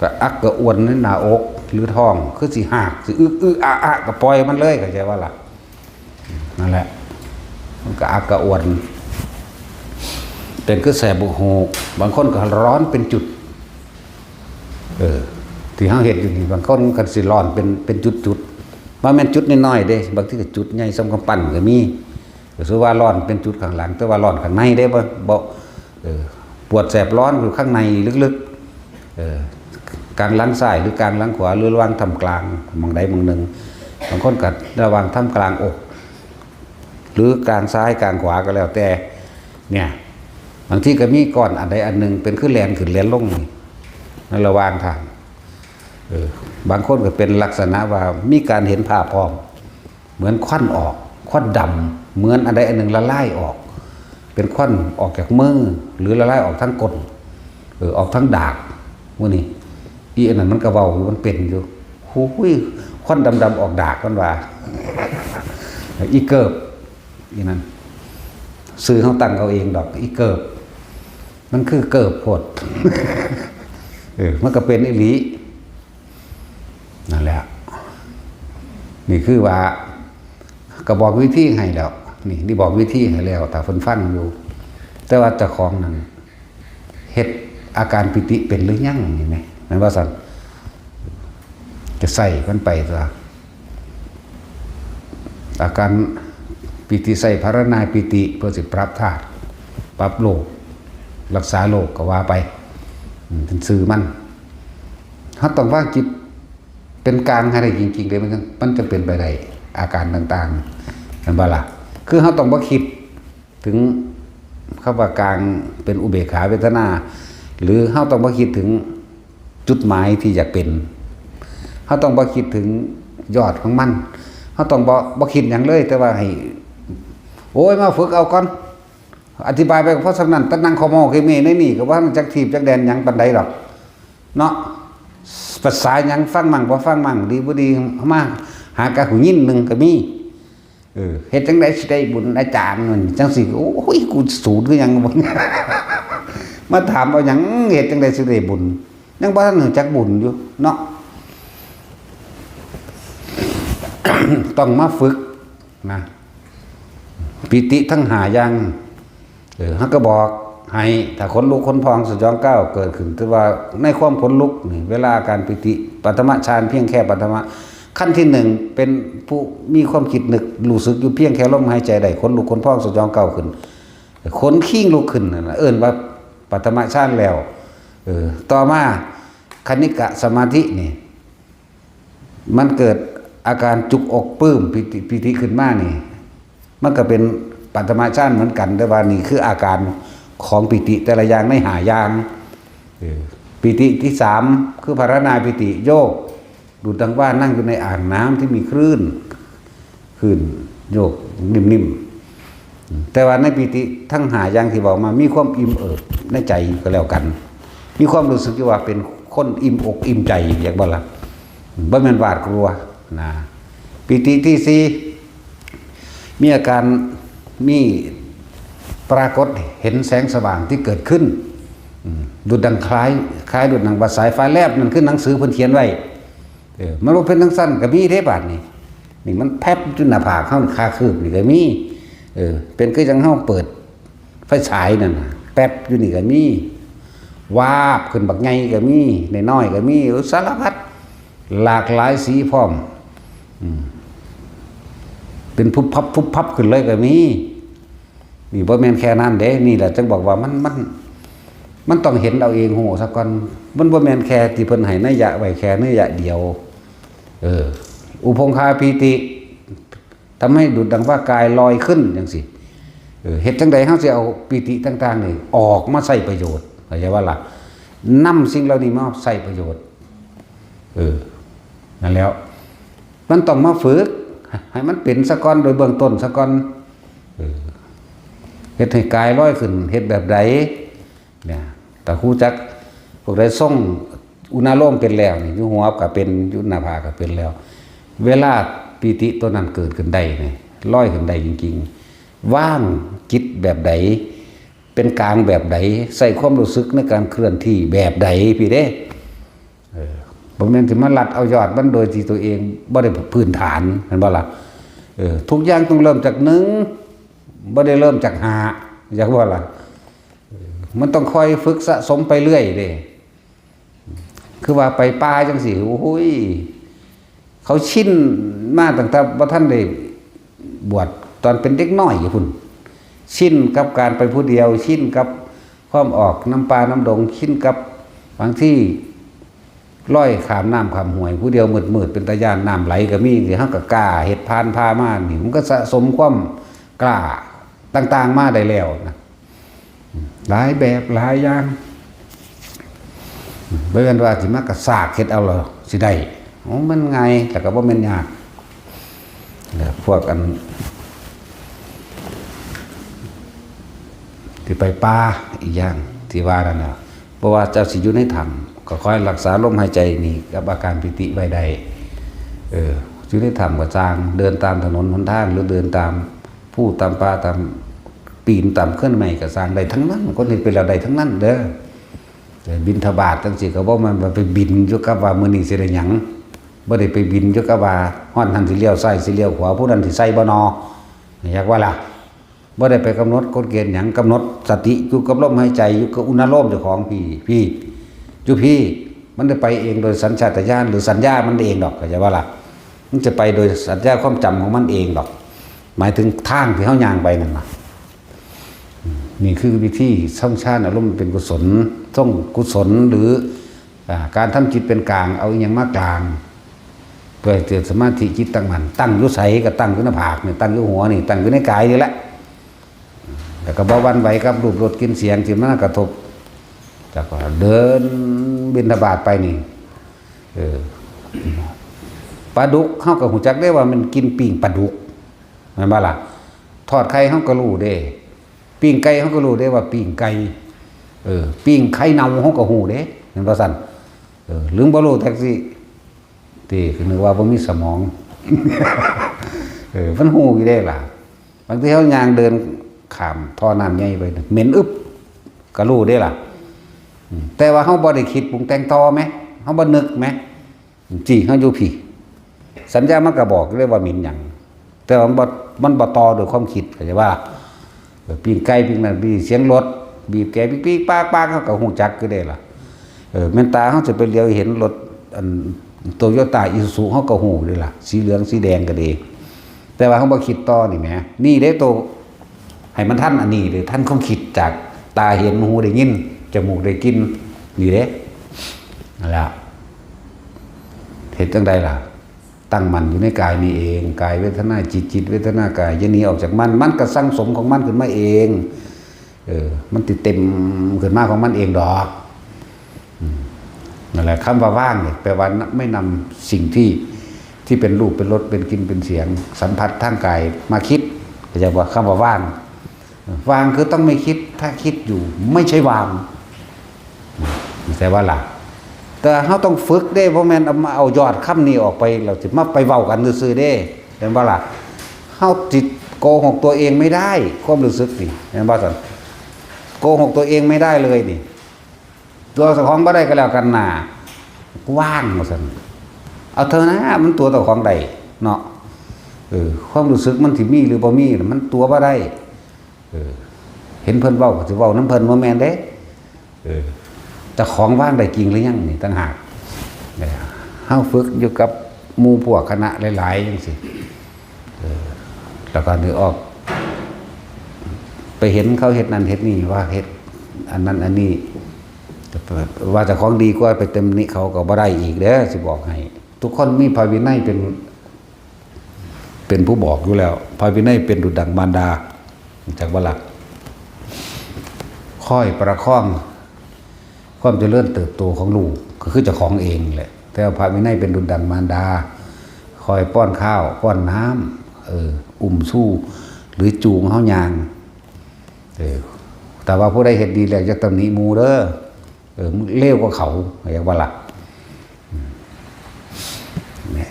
ก็อักกระอ่วนในหน้าอก หรือท้อง คือสิหาก สิอึกอึกอะอะ ก็ปล่อยมันเลย เข้าใจบ่ล่ะ นั่นแหละ มันก็อักกระอ่วน เป็นคือแสบบุกหู บางคนก็ร้อนเป็นจุด เออ ที่เฮาเฮ็ดอยู่นี่ บางคนคันสิร้อนเป็น เป็นจุดๆ บ่แม่นจุดน้อยๆ เด้ บางทีก็จุดใหญ่ส่ำกำปั้นก็มี ก็คือว่าร้อนเป็นจุดข้างหลัง แต่ว่าร้อนข้างในเด้ บ่ บ่ เออ ปวดแสบร้อนอยู่ข้างในลึกๆ เออ กลางหลังซ้ายหรือกลางหลังขวา หรือระหว่างท่ามกลาง หม่องใดหม่องหนึ่ง บางคนก็ระหว่างท่ามกลางอก หรือกลางซ้ายกลางขวาก็แล้วแต่ เนี่ย บางทีก็มีก้อนอันใดอันหนึ่งเป็นคือแล่นขึ้นแล่นลงนี่ ในระหว่างทาง เออ บางคนก็เป็นลักษณะว่ามีการเห็นภาพพร้อม เหมือนควันออก ควันดำ เหมือนอันใดอันหนึ่งละลายออก เป็นควันออกจากมือ หรือละลายออกทางก้น เออ ออกทางดาก มื้อนี้ อีอันนั้นมันก็เว้าอยู่ มันเป็นอยู่ หูย ควันดำๆ ออกดาก มันว่า อีเกิบ อีนั่น ชื่อเฮาตั้งเอาเองดอก อีเกิบ มันคือเกิบโพด เออ มันก็เป็นอีหลี นั่นแหละ นี่คือว่า ก็บอกวิธีให้แล้ว นี่ นี่บอกวิธีให้แล้ว ถ้าเพิ่นฟังอยู่ แต่ว่าเจ้าของนั่น เฮ็ดอาการปีติเป็นหรือยัง นี่แหม แม่นว่าซั่น จะใส่มันไปตัว อาการปีติ ใส่ภาวนาปีติ เพื่อสิปรับธาตุ ปรับโรค รักษาโรคก็ว่าไป อืม เป็นชื่อมัน เฮาต้องวางจิตเป็นกลางให้ได้จริงๆ เลย มันจั่ง มันจะเป็นไปได้ อาการต่างๆ แม่นบ่ล่ะ คือเฮาต้องบ่คิดถึงคำว่ากลางเป็นอุเบกขาเวทนา หรือเฮาต้องบ่คิดถึงจุดหมายที่อยากเป็น เฮาต้องบ่คิดถึงยอดของมัน เฮาต้องบ่ บ่คิดหยังเลย แต่ว่าให้ โอ้ย มาฝึกเอาก่อน อธิบายไปก็พอส่ำนั้น แต่นั่งขอมอคือเมในนี่ก็บ่ทันจักทีบจักแดนหยังปานใดดอก เนาะ ภาษาหยังฟังมั่งบ่ฟังมั่ง ดีบ่ดี มาหากะหูยินหนึ่งก็มี เออ เฮ็ดจั่งใดสิได้บุญอาจารย์นั่นจั่งซี้ โอ้ย กูสูนคือหยัง มาถามเอาหยัง เฮ็ดจั่งใดสิได้บุญ ยังบ่ทันรู้จักบุญอยู่เนาะ ต้องมาฝึกนะ ปีติทั้งห้าอย่าง เออ เฮาก็บอกให้ ถ้าขนลุกขนพองสยองก้าวเกิดขึ้น ถือว่าในความขนลุกนี่ เวลาอาการปีติ ปฐมฌานเพียงแค่ปฐมะ ขั้นที่หนึ่ง เป็นผู้มีความคิดนึก รู้สึกอยู่เพียงแค่ลมหายใจได้ ขนลุกขนพองสยองก้าวขึ้น ขนคิงลุกขึ้นนั่นน่ะ เอิ้นว่า ปัตตมฌานแล้ว เออ ต่อมาคณิกะสมาธินี่ มันเกิดอาการจุกอกปลื้มปีติปีติขึ้นมานี่ มันก็เป็นปัตตมฌานเหมือนกัน แต่ว่านี่คืออาการของปีติแต่ละอย่างในห้าอย่าง เออ ปีติที่สามคือภาวนาปีติโยก ดุจดังว่านั่งอยู่ในอ่างน้ำที่มีคลื่น คลื่นโยกนิ่มๆ แต่ว่าในปีติทั้งห้าอย่างที่บอกมามีความอิ่มเอิบในใจก็แล้วกัน มีความรู้สึกที่ว่าเป็นคนอิ่มอกอิ่มใจ อยากบอกละบ่แม่นหวาดกลัวนะ ปีติที่สี่ มีอาการมีปรากฏเห็นแสงสว่างที่เกิดขึ้น อืม ดุจดังคล้าย คล้ายดุจดังว่าสายฟ้าแลบนั่นคือหนังสือเพิ่นเขียนไว้ เออ มันบ่เป็นจังซั่นก็มีเด้บาดนี้ นี่มันแป๊บอยู่หน้าผากเฮาคาคืบนี่ก็มี เออ เป็นคือจังเฮาเปิดไฟฉายนั่นน่ะ แป๊บอยู่นี่ก็มี วาบขึ้นบักใหญ่ก็มี น้อยๆก็มี สารพัด หลากหลายสีพร้อม อืม เป็นพุบพับพุบพับขึ้นเลยก็มี นี่บ่แม่นแค่นั้นเด้ นี่แหละจึงบอกว่ามัน มัน มันต้องเห็นเอาเองฮู้ซะก่อน มันบ่แม่นแค่ที่เพิ่นให้นัยยะไว้แค่นัยยะเดียว เออ อุพงคาปีติ ทำให้ดุจดังว่ากายลอยขึ้นจังซี่ เออ เฮ็ดจังใดเฮาสิเอาปีติต่างๆนี่ออกมาใช้ประโยชน์ เข้าใจว่าล่ะ นำสิ่งเหล่านี้มาใช้ประโยชน์ เออ นั่นแล้ว มันต้องมาฝึก ให้มันเป็นซะก่อน โดยเบื้องต้นซะก่อน เออ เฮ็ดให้กายลอยขึ้น เฮ็ดแบบใด เนี่ย แต่ฮู้จัก พวกใดทรงอุณาโลมเป็นแล้วนี่ อยู่หัวก็เป็น อยู่หน้าผากก็เป็นแล้ว เวลาปีติตัวนั้นเกิดขึ้นได้นี่ ลอยขึ้นได้จริงๆ ว่างจิตแบบใด เป็นกลางแบบใด ใส่ความรู้สึกในการเคลื่อนที่แบบใด พี้เด้ เออ บ่แม่นสิมาลัดเอายอดมันโดยที่ตัวเองบ่ได้พื้นฐาน แม่นบ่ล่ะ เออ ทุกอย่างต้องเริ่มจากหนึ่ง บ่ได้เริ่มจากห้า อยากว่าล่ะ เออ มันต้องคอยฝึกสะสมไปเรื่อยเด้ คือว่าไปป่าจังซี่ โอ้โหย เขาชินมาตั้งแต่บ่ทันได้บวช ตอนเป็นเด็กน้อยอยู่พุ้น ชินกับการไปผู้เดียว ชินกับความออกนำป่านำดง ชินกับบางทีลอยข้ามน้ำข้ามห้วยผู้เดียวมืดๆ เป็นตาย้าน น้ำไหลก็มีจังซี่ เฮาก็กล้าเฮ็ดผ่านพามานี่ มันก็สะสมความกล้าต่างๆมาได้แล้วนะ หลายแบบหลายอย่าง บ่แม่นว่าสิมากระซากเฮ็ดเอาแล้วสิได้ โอ้ มันง่าย แต่ก็บ่แม่นยาก แล้วพวกอัน ที่ไปป่าอีกอย่างที่ว่านั่นน่ะ เพราะว่าเจ้าสิอยู่ในถ้ำก็คอยรักษาลมหายใจนี่กับอาการปีติไว้ได้ เออ อยู่ในถ้ำก็ซ่าง เดินตามถนนหนทาง หรือเดินตามภูตามป่า ตามปีนตามเคลื่อนไม้ก็ซ่าง ได้ทั้งนั้น คนเฮ็ดไปแล้วได้ทั้งนั้นเด้อ แต่บิณฑบาตจังซี่ก็บ่แม่นว่าไปบินอยู่กับว่ามื้อนี้สิได้หยัง บ่ได้ไปบินอยู่กับว่าฮอดหั่นสิเลี้ยวซ้ายสิเลี้ยวขวา ผู้นั้นสิใส่บ่นอ อยากว่าล่ะ บ่ได้ไปกำหนดกฎเกณฑ์หยัง กำหนดสติอยู่กับลมหายใจ อยู่กับอุณาโลมเจ้าของพี้ พี้ อยู่พี้ มันได้ไปเองโดยสัญชาตญาณหรือสัญญามันเองดอก เข้าใจบ่ล่ะ มันจะไปโดยสัญญาความจำของมันเองดอก หมายถึงทางที่เฮาย่างไปนั่นน่ะ นี่คือวิธีทรงฌานอารมณ์เป็นกุศล ทรงกุศลหรือ อ่า การทำจิตเป็นกลาง เอาอิหยังมากลาง เพื่อให้เกิดสมาธิจิตตั้งมั่น ตั้งอยู่ไสก็ตั้งอยู่หน้าผากนี่ ตั้งอยู่หัวนี่ ตั้งอยู่ในกายนี่แหละ แล้วก็บ่หวั่นไหวกับรูปรสกลิ่นเสียงที่มันกระทบ แล้วก็เดินบิณฑบาตไปนี่ เออ ปลาดุก เฮาก็ฮู้จักได้ว่ามันกินปิ้งปลาดุก แม่นบ่ล่ะ ทอดไข่ เฮาก็รู้เด้ ปิ้งไก่ เฮาก็รู้เด้ว่าปิ้งไก่ เออ ปิ้งไข่เน่า เฮาก็ฮู้เด้ แม่นบ่ซั่น เออ ลืมบ่รู้แท็กซี่ ติ คือนึกว่าบ่มีสมอง เออ มันฮู้อยู่เด้ล่ะ บางทีเฮาย่างเดินข้ามท่อน้ำใหญ่ไป เหม็นอึบ ก็รู้เด้ล่ะ อืม แต่ว่าเฮาบ่ได้คิดปรุงแต่งต่อแหม เฮาบ่นึกแหม จี้เฮาอยู่พี้ สัญญามันก็บอกเลยว่าเหม็นหยัง แต่ว่ามันบ่ มันบ่ต่อโดยความคิด เข้าใจว่า เออ ปิ้งไก่ปิ้งนั่น มีเสียงรถบีบแกรปิ๊กๆปากๆ เฮาก็ฮู้จักอยู่เด้ล่ะ เออ แม่นตาเฮาสิไปเหลียวเห็นรถ อัน Toyota Isuzu เฮาก็ฮู้เด้ล่ะ สีเหลืองสีแดงก็ดี แต่ว่าเฮาบ่คิดต่อนี่แหม นี่เด้โต ให้มันทันอันนี้เด้ ทันความคิดจากตาเห็นหูได้ยิน จมูกได้กลิ่น นี่เด้ นั่นแหละ เฮ็ดจั่งใดล่ะ ตั้งมั่นอยู่ในกายนี่เอง กายเวทนาจิต จิตเวทนากาย อย่าหนีออกจากมัน มันก็สั่งสมของมันขึ้นมาเอง เออ มันสิเต็มขึ้นมาของมันเองดอก อืม นั่นแหละ คำว่าวางเนี่ย แปลว่าไม่นำสิ่งที่ ที่เป็นรูป เป็นรส เป็นกลิ่น เป็นเสียง สัมผัสทางกายมาคิด เข้าใจบ่ คำว่าวาง วางคือต้องไม่คิด ถ้าคิดอยู่ไม่ใช่วาง เข้าใจบ่ล่ะ แต่เฮาต้องฝึกเด้ บ่แม่นเอามาเอายอดคำนี้ออกไป แล้วสิมาไปเว้ากันซื่อๆเด้ เห็นบ่ล่ะ เฮาสิโกหกตัวเองไม่ได้ ความรู้สึกนี่ เห็นบ่ซั่น โกหกตัวเองไม่ได้เลยนี่ ตัวเจ้าของบ่ได้ก็แล้วกันน่ะ วางว่าซั่น เอาเถอะนะ มันตัวเจ้าของได้เนาะ เออ ความรู้สึกมันสิมีหรือบ่มีน่ะ มันตัวบ่ได้ เออ เห็นเพิ่นเว้าก็สิเว้านำเพิ่น บ่แม่นเด้ เออ เจ้าของวางได้จริงหรือยังนี่ต่างหาก เออ เฮาฝึกอยู่กับหมู่พวกคณะหลายๆจั่งซี้ เออ แล้วก็นึกออก ไปเห็นเขาเฮ็ดนั่นเฮ็ดนี่ ว่าเฮ็ดอันนั้นอันนี้ ว่าเจ้าของดีกว่า ไปตำหนิเขาก็บ่ได้อีกเด้อ สิบอกให้ ทุกคนมีพระวินัยเป็น เป็นผู้บอกอยู่แล้ว พระวินัยเป็นดุจดังมารดา รู้จักบ่ล่ะ คอยประคอง ความเจริญเติบโตของลูก ก็คือเจ้าของเองแหละ แต่ว่าพระวินัยเป็นดุจดังมารดา คอยป้อนข้าว ป้อนน้ำ เออ อุ้มชู หรือจูงเฮาย่าง เออ แต่ว่าผู้ใดเฮ็ดดีแล้วอย่าตำหนิหมู่เด้อ เออ มึงเลวกว่าเขา เห็นบ่ล่ะ อืม เนี่ย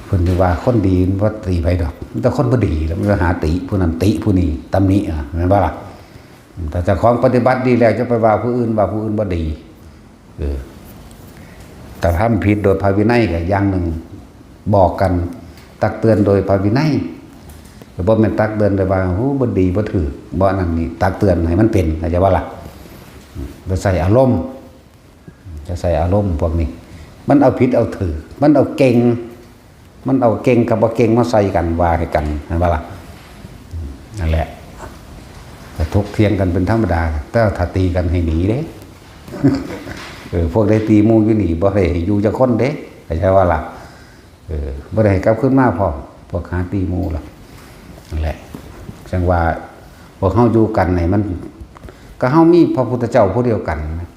เพิ่นสิว่าคนดีมันบ่ติไผดอก มีแต่คนบ่ดีแล้วมันก็หาติผู้นั้นติผู้นี้ ตำหนิอะ แม่นบ่ล่ะ อืม ถ้าเจ้าของปฏิบัติดีแล้วจะไปว่าผู้อื่น ว่าผู้อื่นบ่ดี เออ แต่ทำผิดโดยพระวินัยก็อย่างหนึ่ง บอกกัน ตักเตือนโดยพระวินัย ก็บ่แม่นตักเตือนโดยว่า โอ้ บ่ดี บ่ถืก บ่อันนั้นนี่ ตักเตือนให้มันเป็น เข้าใจบ่ล่ะ อืม บ่ใส่อารมณ์ จะใส่อารมณ์พวกนี้ มันเอาผิดเอาถืก มันเอาเก่ง มันเอาเก่งกับบ่เก่งมาใส่กัน ว่าให้กัน เห็นบ่ล่ะ นั่นแหละ ก็ถกเถียงกันเป็นธรรมดา แต่ถ้าตีกันให้หนีเด้ เออ พวกใดตีหมู่อยู่นี่ บ่ได้ให้อยู่จักคนเด้ เข้าใจบ่ล่ะ เออ บ่ได้ให้กลับคืนมาพร้อม พวกหาตีหมู่ล่ะ นั่นแหละ จั่งว่า พวกเฮาอยู่กันนี่มัน ก็เฮามีพระพุทธเจ้าผู้เดียวกันนะ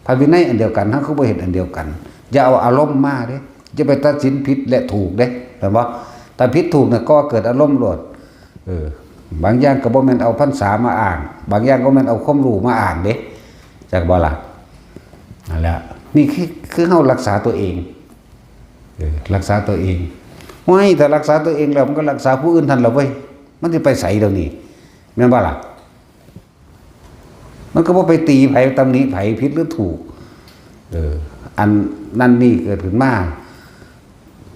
พระวินัยอันเดียวกัน เฮาคือบ่เฮ็ดอันเดียวกัน อย่าเอาอารมณ์มาเด้ อย่าไปตัดสินผิดและถูกเด้ เห็นบ่ ถ้าผิดถูกน่ะ ก่อเกิดอารมณ์โลด เออ บางอย่างก็บ่แม่นเอาพรรษามาอ้าง บางอย่างก็แม่นเอาความรู้มาอ้างเด้ จักบ่ล่ะ นั่นแหละ นี่คือ คือเฮารักษาตัวเอง เออ รักษาตัวเอง โอ้ย ถ้ารักษาตัวเองแล้ว มันก็รักษาผู้อื่นทันละเว้ย มันสิไปไสเดี๋ยวนี้ แม่นบ่ล่ะ มันก็บ่ไปตีไผ ตำหนิไผ ผิดหรือถูก เออ อันนั่นนี่เกิดขึ้นมา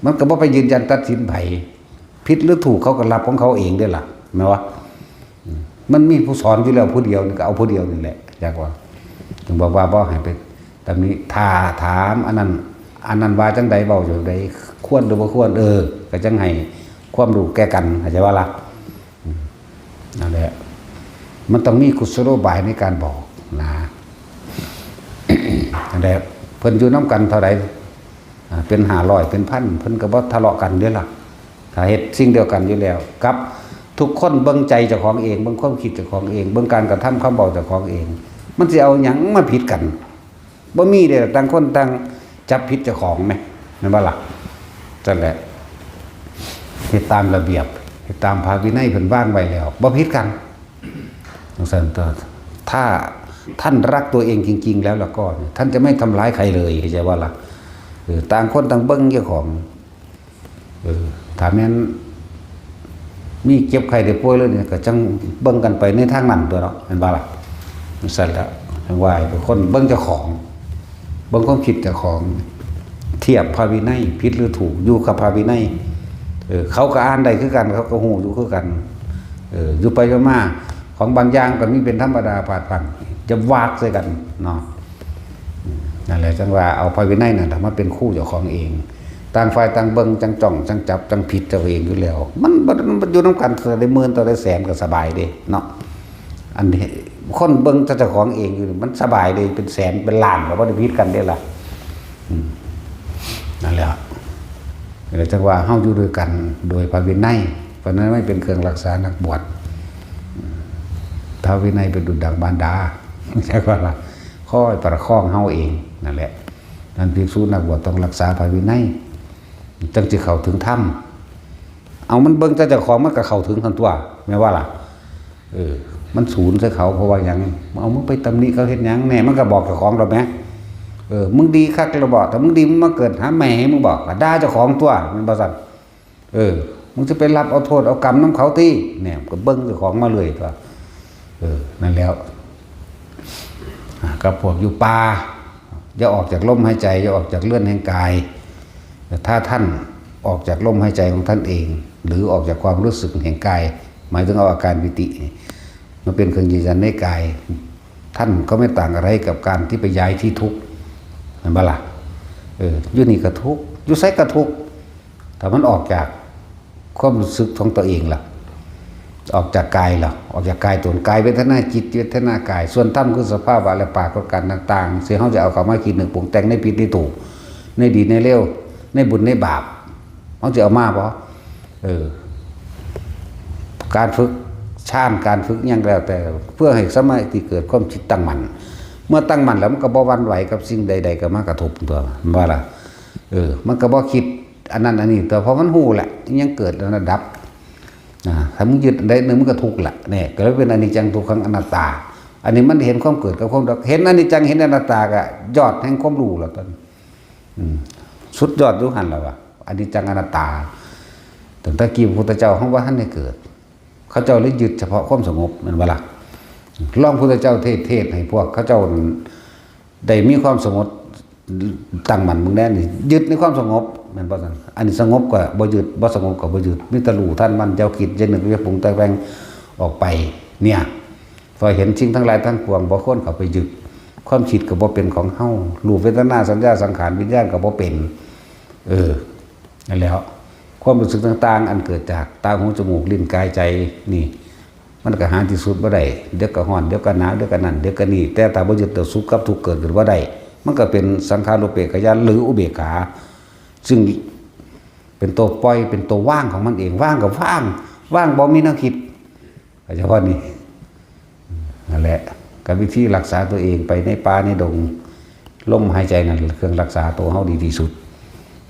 มันก็บ่ไปยืนยันตัดสินไผ ผิดหรือถูกเขาก็รับของเขาเองเด้ล่ะ แม่นบ่ อืม มันมีผู้สอนอยู่แล้วผู้เดียวนี่ ก็เอาผู้เดียวนี่แหละ จักว่า ถึงบอกว่าบ่ให้ไปตำหนิ ถ้าถามอันนั้น อันนั้นว่าจั่งใด เว้าจั่งใด ควรหรือบ่ควร เออ ก็จั่งให้ความรู้แก่กัน เข้าใจบ่ล่ะ อืม นั่นแหละ มันต้องมีกุศโลบายในการบอกนะ นั่นแหละ เพิ่นอยู่นำกันเท่าใด อ่า เป็นห้าร้อย เป็นพัน เพิ่นก็บ่ทะเลาะกันเด้ล่ะ ถ้าเฮ็ดสิ่งเดียวกันอยู่แล้ว กับทุกคนเบิ่งใจเจ้าของเอง เบิ่งความคิดเจ้าของเอง เบิ่งการกระทำคำเว้าเจ้าของเอง มันสิเอาหยังมาผิดกัน บ่มีเด้ ต่างคนต่างจับผิดเจ้าของแหม แม่นบ่ล่ะ นั่นแหละ เฮ็ดตามระเบียบ เฮ็ดตามพระวินัยเพิ่นวางไว้แล้ว บ่ผิดกัน จั่งซั่นตัว ถ้าท่านรักตัวเองจริงๆแล้วล่ะก็ ท่านจะไม่ทำร้ายใครเลย เข้าใจบ่ล่ะ เออ ต่างคนต่างเบิ่งเจ้าของ เออ ถ้าแม่นมีเจ็บไข้ได้ป่วยเลยเนี่ย ก็จั่งเบิ่งกันไปในทางนั้นตัวเนาะ แม่นบ่ล่ะ จั่งซั่นล่ะ จั่งว่าให้ทุกคนเบิ่งเจ้าของ เบิ่งความคิดเจ้าของ เทียบพระวินัย ผิดหรือถูก อยู่กับพระวินัย เออ เขาก็อ่านได้คือกัน เขาก็ฮู้อยู่คือกัน เออ อยู่ไปอยู่มา ของบางอย่างก็มีเป็นธรรมดา ผาดพัน จะวากใส่กันเนาะ อืม นั่นแหละ จั่งว่าเอาพระวินัยนั่นแหละมาเป็นครูเจ้าของเอง ต่างฝ่ายต่างเบิ่ง จั่งจ้อง จั่งจับ จั่งผิดเจ้าเองอยู่แล้ว มัน มัน มันอยู่นำกัน เทื่อได้หมื่น ต่อได้แสนก็สบายเด้เนาะ อันนี้คนเบิ่งแต่เจ้าของเองอยู่นี่มันสบายเลย เป็นแสนเป็นล้านก็บ่ได้ผิดกันเด้ล่ะ อืม นั่นแหละ เออ จังว่าเฮาอยู่ด้วยกันโดยพระวินัย เพราะนั้นไม่เป็นเครื่องรักษานักบวช อืม พระวินัยเป็นดุจดังมารดา ใช่ปะล่ะ คอยประคองเฮาเองนั่นแหละ นั้นภิกษุนักบวชต้องรักษาพระวินัย จังสิเข้าถึงธรรม เอามันเบิ่งแต่เจ้าของมันก็เข้าถึงทันตัว แม่นว่าล่ะ เออ มันสูนใส่เขาเพราะว่าหยัง เอามึงไปตำหนิเขาเฮ็ดหยังแน่ มันก็บอกเจ้าของดอกแหม เออ มึงดีคักแล้วบอก แต่มึงดีมึงมาเกิดหาแม่ให้มึงบอก ก็ด่าเจ้าของตัว แม่นบ่ซั่น เออ มึงจะไปรับเอาโทษเอากรรมนำเขาติ เนี่ย ก็เบิ่งเจ้าของมาเลยตัว เออ นั่นแล้ว อ่า กับพวกอยู่ป่า อย่าออกจากลมหายใจ อย่าออกจากเรือนแห่งกาย ถ้าท่านออกจากลมหายใจของท่านเอง หรือออกจากความรู้สึกแห่งกาย หมายถึงเอาอาการปีตินี่มาเป็นเครื่องยืนยันในกาย ท่านก็ไม่ต่างอะไรกับการที่ไปย้ายที่ทุกข์ เห็นปะล่ะ เออ อยู่นี่ก็ทุกข์ อยู่ไสก็ทุกข์ ถ้ามันออกจากความรู้สึกของตัวเองล่ะ ออกจากกายล่ะ ออกจากกายตน กายเวทนาจิตเวทนากาย ส่วนธรรมคือสภาวะและปรากฏการณ์ต่างๆ ซึ่งเฮาจะเอาเข้ามาคิดนึกปรุงแต่งในผิดในถูก ในดีในเลว ในบุญในบาป เฮาจะเอามาบ่ เออ การฝึกฌาน การฝึกหยังแล้วแต่ เพื่อให้สมาธิเกิดความจิตตั้งมั่น เมื่อตั้งมั่นแล้วมันก็บ่หวั่นไหวกับสิ่งใดๆก็มากระทบตัว แม่นบ่ล่ะ เออ มันก็บ่คิดอันนั้นอันนี้ แต่พอมันฮู้แหละ ยังเกิดแล้วนะดับ อ่า ถ้ามึงยึดอันใดหนึ่งมันก็ทุกข์ละ เนี่ย ก็เลยเป็นอนิจจังทุกขังอนัตตา อันนี้มันเห็นความเกิดกับความดับ เห็นอนิจจัง เห็นอนัตตาก็ยอดแห่งความรู้แล้วตอนนี้ อืม สุดยอดอยู่หั่นล่ะวะ อนิจจังอนัตตา ตั้งแต่กี้พระพุทธเจ้าเฮาบ่ทันได้เกิด เขาเจ้าเลยยึดเฉพาะความสงบ แม่นบ่ล่ะ ลองพุทธเจ้าเทศน์ เทศน์ให้พวกเขาเจ้าได้มีความสงบ ตั้งมั่นเบิ่งแน่นี่ ยึดในความสงบ แม่นบ่ซั่น อันนี้สงบก็บ่ยึด บ่สงบก็บ่ยึด มีแต่รู้ทันมัน อย่าคิด อย่านึก อย่าปรุงแต่งออกไป เนี่ย พอเห็นสิ่งทั้งหลายทั้งปวง บ่ควรเข้าไปยึด ความคิดก็บ่เป็นของเฮา รูป เวทนา สัญญา สังขาร วิญญาณก็บ่เป็น เออ นั่นแหล้ว ความรู้สึกต่างๆ อันเกิดจากตา หู จมูก ลิ้น กาย ใจ นี่ มันก็หาที่สุดบ่ได้ เดี๋ยวก็ร้อน เดี๋ยวก็หนาว เดี๋ยวก็นั่น เดี๋ยวก็นี่ แต่ถ้าบ่ยึด แล้วสุขกับทุกข์เกิดขึ้นบ่ได้ มันก็เป็นสังขารูปเปกขญาณ หรืออุเบกขา ซึ่งเป็นตัวปล่อย เป็นตัวว่างของมันเอง ว่างก็ว่าง ว่างบ่มีแนวคิด เข้าใจบ่นี่ นั่นแหละ กับวิธีรักษาตัวเองไปในป่าในดง ลมหายใจนั่นแหละเครื่องรักษาตัวเฮาดีที่สุด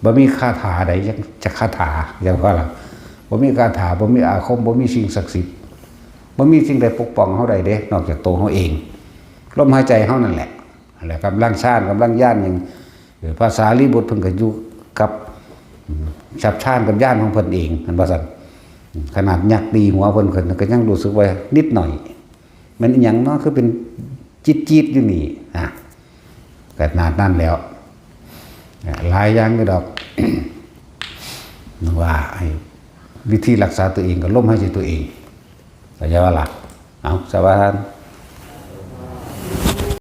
บ่มีคาถาใดจะ จะคาถา อย่างว่าล่ะ บ่มีคาถา บ่มีอาคม บ่มีสิ่งศักดิ์สิทธิ์ บ่มีสิ่งใดปกป้องเฮาได้เด้ นอกจากตัวเฮาเอง ลมหายใจเฮานั่นแหละ นั่นแหละ กำลังฌาน กำลังญาณหยัง เออ พระสารีบุตรเพิ่นก็อยู่กับ อืม ฉัพฌานกับญาณของเพิ่นเอง เห็นบ่ซั่น อืม ขนาดยักษ์ตีหัวเพิ่นขึ้นก็ยังรู้สึกว่านิดหน่อย มันอิหยังเนาะ คือเป็นจี๊ดๆอยู่นี่ อ่ะ ขนาดนั้นแล้ว อ่ะ หลายอย่างอยู่ดอก ว่าให้วิธีรักษาตัวเองก็ลมหายใจตัวเอง เข้าใจบ่ล่ะ เอา สวัสดี